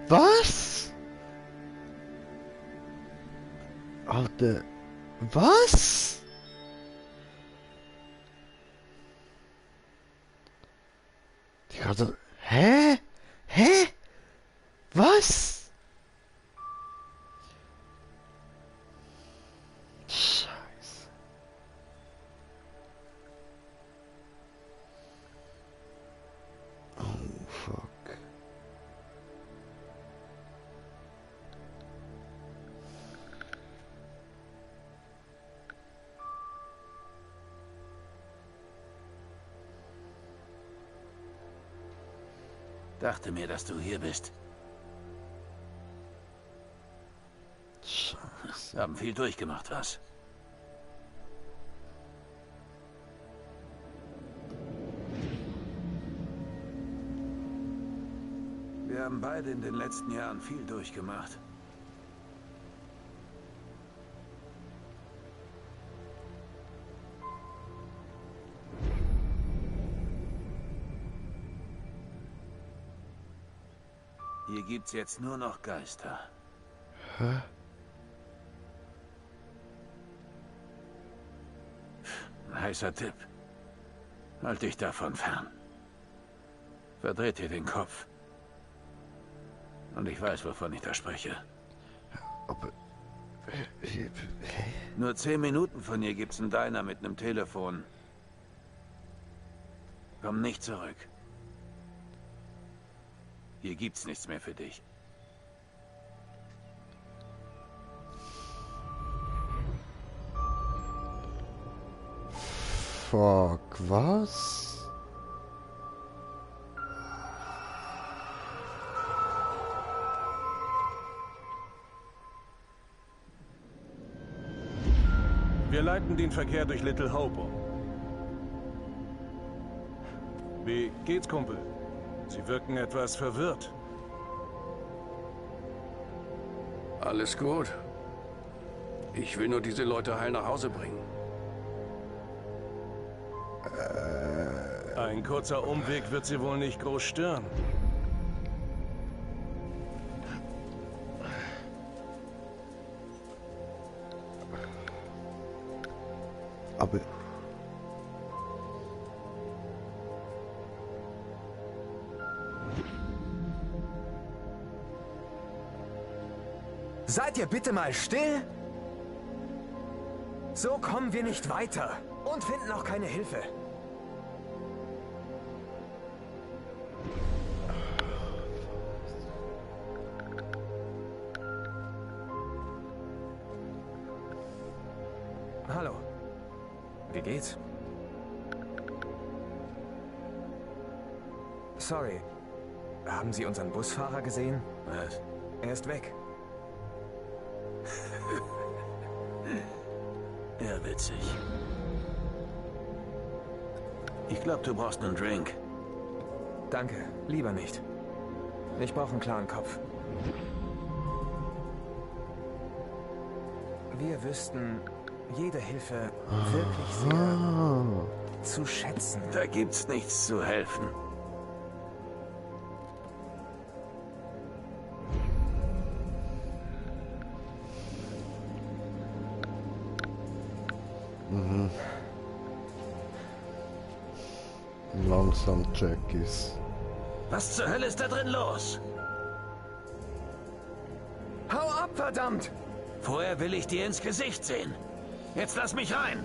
Was? Alter, was? Die gerade. Hä? Hä? Was? Scheiße. Oh, fuck. Dachte mir, dass du hier bist. Scheiße. Haben viel durchgemacht, was? Wir haben beide in den letzten Jahren viel durchgemacht. Hier gibt's jetzt nur noch Geister. Hä? Ein heißer Tipp. Halt dich davon fern. Verdreht dir den Kopf. Und ich weiß, wovon ich da spreche. Aber... Nur 10 Minuten von hier gibt's einen Diner mit einem Telefon. Komm nicht zurück. Hier gibt's nichts mehr für dich. Fuck, was? Wir leiten den Verkehr durch Little Hope um. Wie geht's, Kumpel? Sie wirken etwas verwirrt. Alles gut. Ich will nur diese Leute heil nach Hause bringen. Ein kurzer Umweg wird sie wohl nicht groß stören. Aber... Seid ihr bitte mal still? So kommen wir nicht weiter und finden auch keine Hilfe. Hallo. Wie geht's? Sorry. Haben Sie unseren Busfahrer gesehen? Was? Er ist weg. Ja, witzig. Ich glaube, du brauchst einen Drink. Danke, lieber nicht. Ich brauche einen klaren Kopf. Wir wüssten jede Hilfe wirklich sehr zu schätzen. Da gibt's nichts zu helfen. Langsam, Jackies. Was zur Hölle ist da drin los? Hau ab, verdammt! Vorher will ich dir ins Gesicht sehen. Jetzt lass mich rein.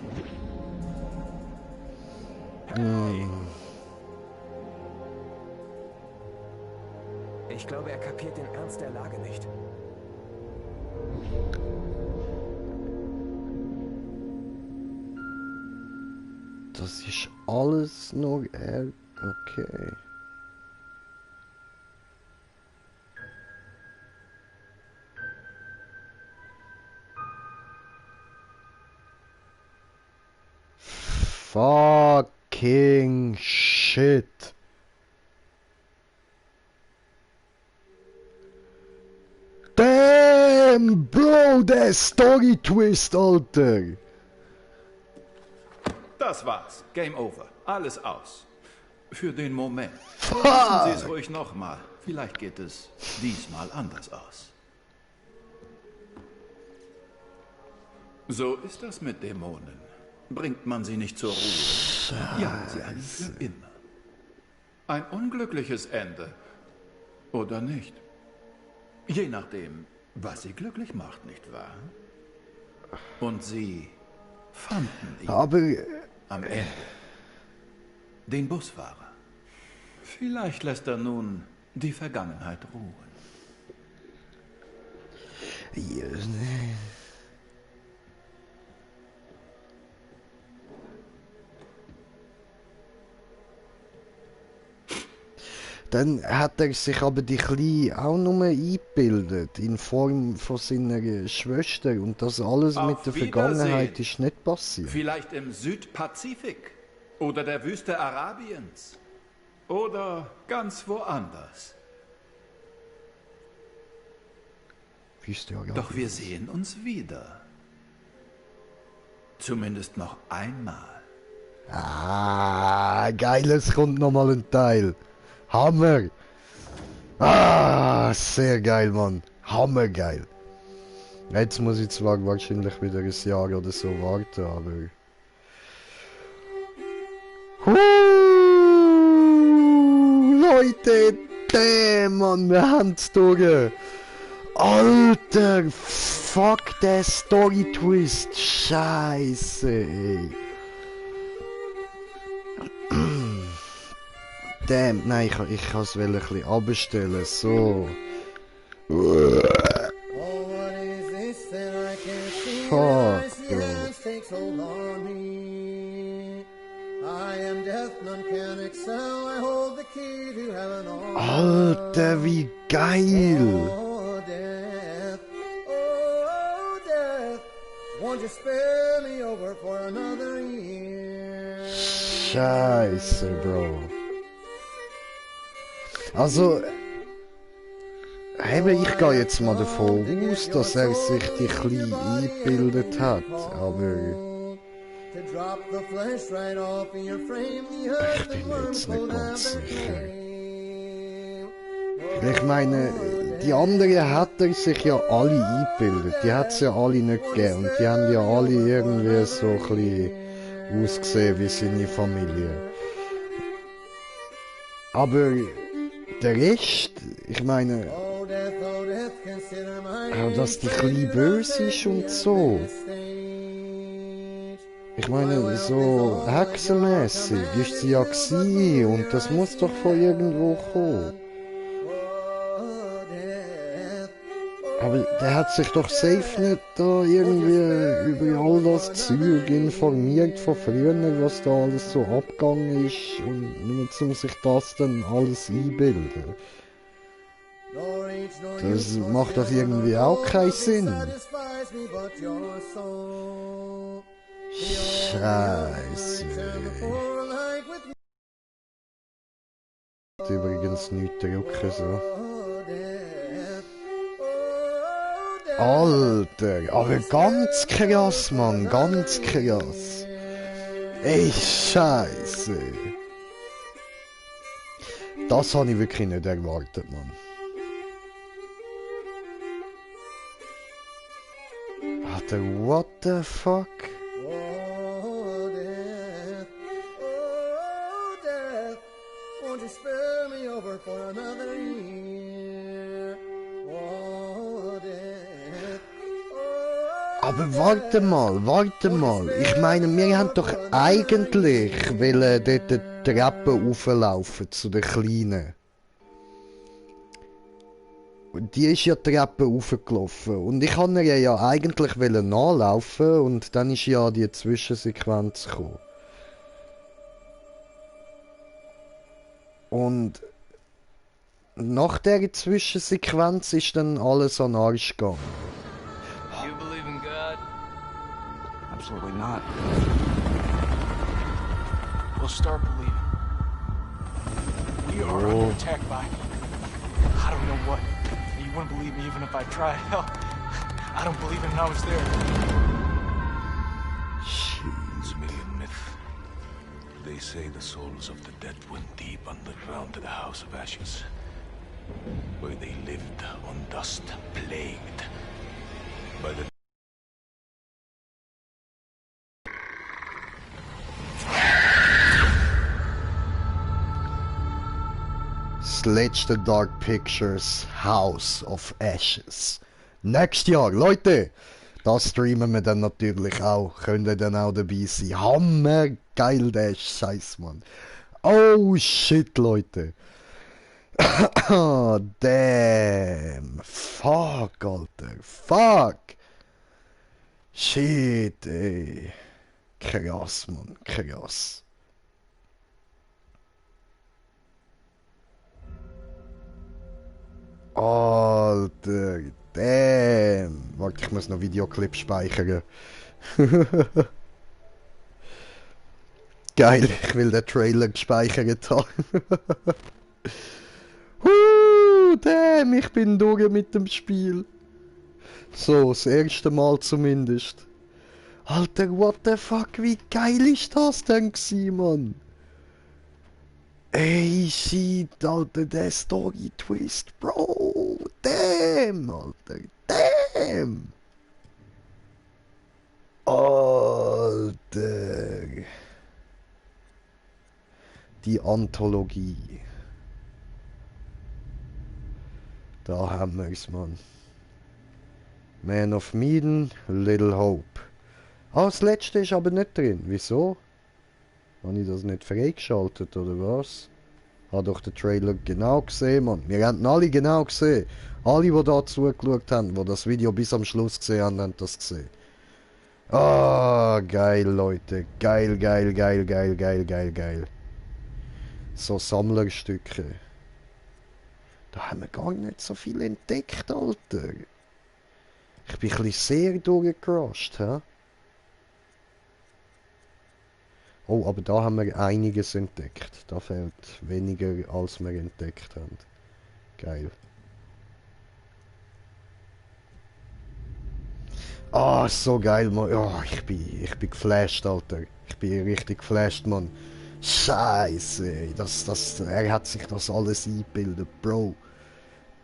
Ich glaube, er kapiert den Ernst der Lage nicht. Das ist alles nur er. Okay. Fucking shit. Damn, Bro, der Story Twist, Alter. Das war's. Game over. Alles aus. Für den Moment. Fuck. Lassen Sie es ruhig nochmal. Vielleicht geht es diesmal anders aus. So ist das mit Dämonen. Bringt man sie nicht zur Ruhe, jagen sie einen für immer. Ein unglückliches Ende. Oder nicht? Je nachdem, was sie glücklich macht, nicht wahr? Und sie fanden ihn. Aber... am Ende. Den Busfahrer. Vielleicht lässt er nun die Vergangenheit ruhen. Dann hat er sich aber die Kleine auch nur eingebildet, in Form von seiner Schwester. Und das alles Auf mit der Wiedersehen. Vergangenheit ist nicht passiert. Vielleicht im Südpazifik oder der Wüste Arabiens oder ganz woanders. Wüste Arabiens. Doch wir sehen uns wieder. Zumindest noch einmal. Ah, geil, es kommt nochmal ein Teil. Hammer! Ah, sehr geil, Mann. Hammergeil. Jetzt muss ich zwar wahrscheinlich wieder ein Jahr oder so warten, aber... Leute, damn, Mann, wir haben es durch. Alter, fuck der Story-Twist. Scheiße, ey. Damn, nein, ich kann es ein bisschen abstellen, so. Fuck, Alter, wie geil! Scheiße, Bro. Also, Eben, ich gehe jetzt mal davon aus, dass er sich die klein eingebildet hat, aber... Ich bin jetzt nicht ganz sicher. Ich meine, die anderen hat er sich ja alle eingebildet. Die hat es ja alle nicht gegeben. Und die haben ja alle irgendwie so ein bisschen ausgesehen wie seine Familie. Aber der Rest, ich meine, auch dass die klein böse ist und so. Ich meine, so hexenmässig ist sie ja gewesen und das muss doch von irgendwo kommen. Aber der hat sich doch safe nicht da irgendwie über all das Zeug informiert von früher, was da alles so abgegangen ist und nur um sich das dann alles einbilden. Das macht doch irgendwie auch keinen Sinn. Scheiße. Übrigens nichts drücken so. Alter, aber ganz krass, Mann, ganz krass. Ey, Scheiße. Das habe ich wirklich nicht erwartet, Mann. Alter, what the fuck? Oh, death. Oh, death. Won't you spare me over for another year? Oh, death. Aber warte mal. Ich meine, wir haben doch eigentlich wollen dort die Treppe rauflaufen zu der Kleinen. Und die ist ja die Treppe raufgelaufen. Und ich wollte ihr ja eigentlich nachlaufen und dann ist ja die Zwischensequenz gekommen. Und nach der Zwischensequenz ist dann alles an den Arsch gegangen. You believe in God? Absolutely not. We'll start believing. We are under attack by I don't know what. You wouldn't believe me even if I tried. Hell, I don't believe it and I was there. It's merely a myth. They say the souls of the dead went deep underground to the House of Ashes, where they lived on dust, plagued by the das letzte Dark Pictures House of Ashes. Nächstes Jahr, Leute! Das streamen wir dann natürlich auch. Könnt ihr dann auch dabei sein. Hammergeil, der Scheiß, Mann. Oh shit, Leute. Damn. Fuck, Alter. Fuck. Shit, ey. Krass, Mann. Krass. Alter, damn. Warte, ich muss noch Videoclip speichern. Geil, ich will den Trailer gespeichert haben. Damn, ich bin durch mit dem Spiel. So, das erste Mal zumindest. Alter, what the fuck, wie geil ist das denn gewesen, Mann? Ey, shit, Alter, der Story-Twist, Bro. Damn, Alter, damn. Alter. Die Anthologie. Da haben wir es, Mann. Man of Medan, Little Hope. Ah, das letzte ist aber nicht drin. Wieso? Habe ich das nicht freigeschaltet, oder was? Habe doch den Trailer genau gesehen, Mann. Wir haben ihn alle genau gesehen. Alle, die da zugeschaut haben, die das Video bis am Schluss gesehen haben, haben das gesehen. Ah, geil, Leute. Geil, geil, geil, geil, geil, geil, geil. So Sammlerstücke. Da haben wir gar nicht so viel entdeckt, Alter. Ich bin ein bisschen sehr durchgerusht, hä? Oh, aber da haben wir einiges entdeckt. Da fehlt weniger, als wir entdeckt haben. Geil. Ah, so geil, Mann. Oh, ich bin geflasht, Alter. Ich bin richtig geflasht, Mann. Scheiße, ey. Er hat sich das alles eingebildet, Bro.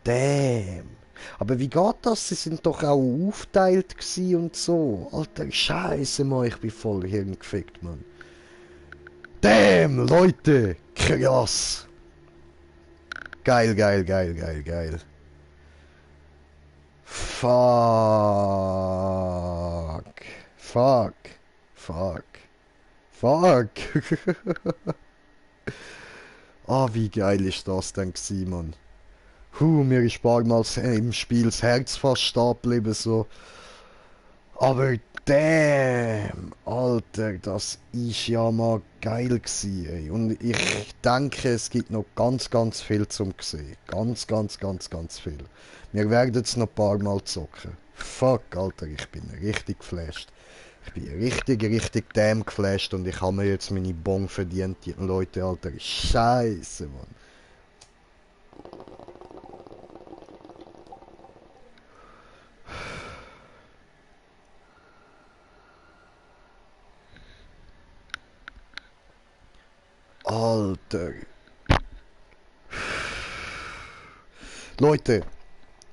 Damn. Aber wie geht das? Sie sind doch auch aufgeteilt gsi und so. Alter, Scheiße, Mann. Ich bin voll hirngefickt, Mann. Damn, Leute. Krass. Geil, geil, geil, geil, geil. Fuck. Fuck. Fuck. Fuck. Ah, wie geil ist das denn gewesen, Mann. Mir ist paar Mal im Spiel das Herz fast stehen geblieben, so. Aber damn, Alter, das ist ja mal geil gewesen, ey. Und ich denke, es gibt noch ganz, ganz viel zum sehen. Ganz, ganz, ganz, ganz viel. Wir werden es noch ein paar Mal zocken. Fuck, Alter, ich bin richtig geflasht. Ich bin richtig, richtig damn geflasht und ich habe mir jetzt meine Bon verdient, die Leute, Alter. Scheiße, Mann. Alter. Leute,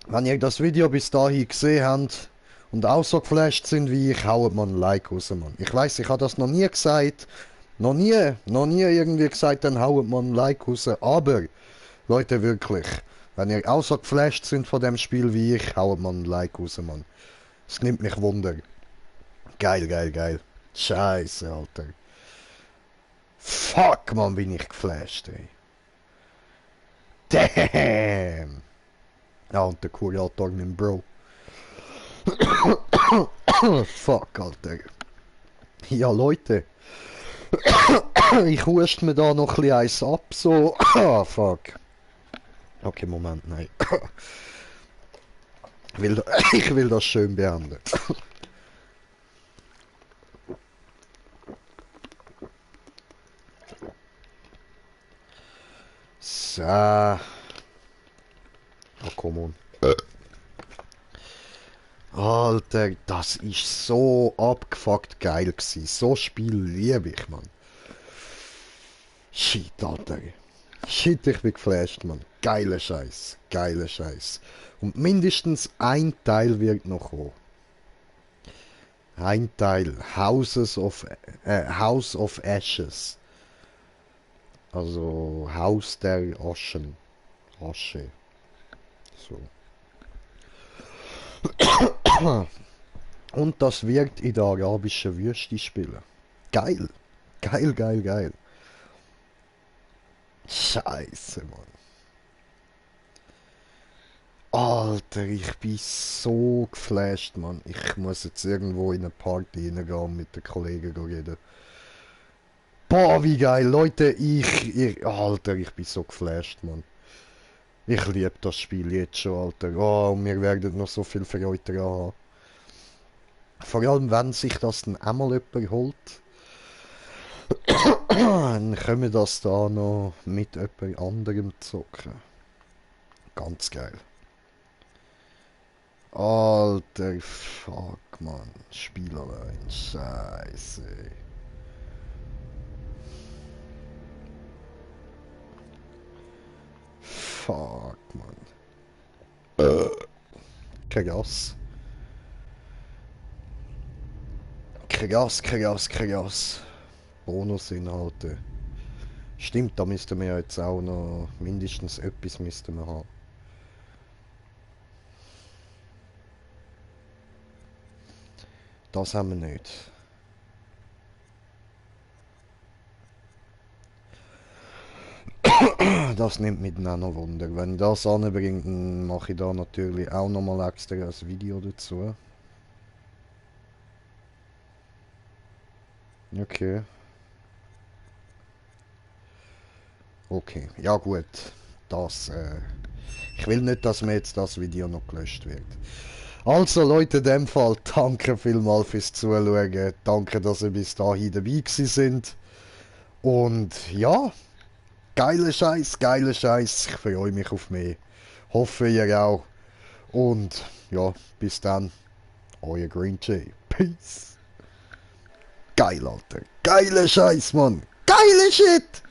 wenn ihr das Video bis dahin gesehen habt und auch so geflasht sind wie ich, haut man ein Like raus, Mann. Ich weiß, ich habe das noch nie gesagt. Noch nie irgendwie gesagt, dann haut man ein Like raus. Aber, Leute, wirklich, wenn ihr auch so geflasht sind von dem Spiel wie ich, haut man ein Like raus, Mann. Es nimmt mich Wunder. Geil, geil, geil. Scheiße, Alter. Fuck, Mann, bin ich geflasht, ey. Damn. Ja, und der Kurator mit dem Bro. Fuck, Alter. Ja, Leute. Ich hust mir da noch ein bisschen eins ab, so. Fuck. Okay, Moment, nein. Ich will das schön beenden. So. Oh, come on. Alter, das ist so abgefuckt geil gewesen. So Spiel liebe ich, Mann. Shit, Alter. Shit, ich bin geflasht, Mann. Geiler Scheiß. Geiler Scheiß. Und mindestens ein Teil wird noch kommen. Ein Teil. House of Ashes. Also Haus der Aschen. Asche. So. Und das wird in der arabischen Wüste spielen. Geil. Geil, geil, geil. Scheiße, Mann. Alter, ich bin so geflasht, Mann. Ich muss jetzt irgendwo in eine Party reingehen und mit den Kollegen reden. Boah, wie geil, Leute, Alter, ich bin so geflasht, Mann. Ich liebe das Spiel jetzt schon, Alter. Oh, und wir werden noch so viel Freude daran haben. Vor allem, wenn sich das dann einmal jemand holt, dann können wir das da noch mit jemand anderem zocken. Ganz geil. Alter, fuck, Mann. Spiel allein, scheiße. Fuck, Mann. Krass. Krass. Bonusinhalte. Stimmt, da müssten wir jetzt auch noch mindestens etwas müssten wir haben. Das haben wir nicht. Das nimmt mich dann auch noch Wunder. Wenn ich das anbringe, dann mache ich da natürlich auch nochmal extra ein Video dazu. Okay. Okay, ja gut. Ich will nicht, dass mir jetzt das Video noch gelöscht wird. Also Leute, in dem Fall, danke vielmals fürs Zuschauen. Danke, dass ihr bis dahin dabei gewesen sind. Und ja, geiler Scheiß. Ich freue mich auf mehr. Hoffe ihr auch. Und ja, bis dann. Euer Green Tea. Peace. Geil, Alter. Geiler Scheiß, Mann. Geile Shit.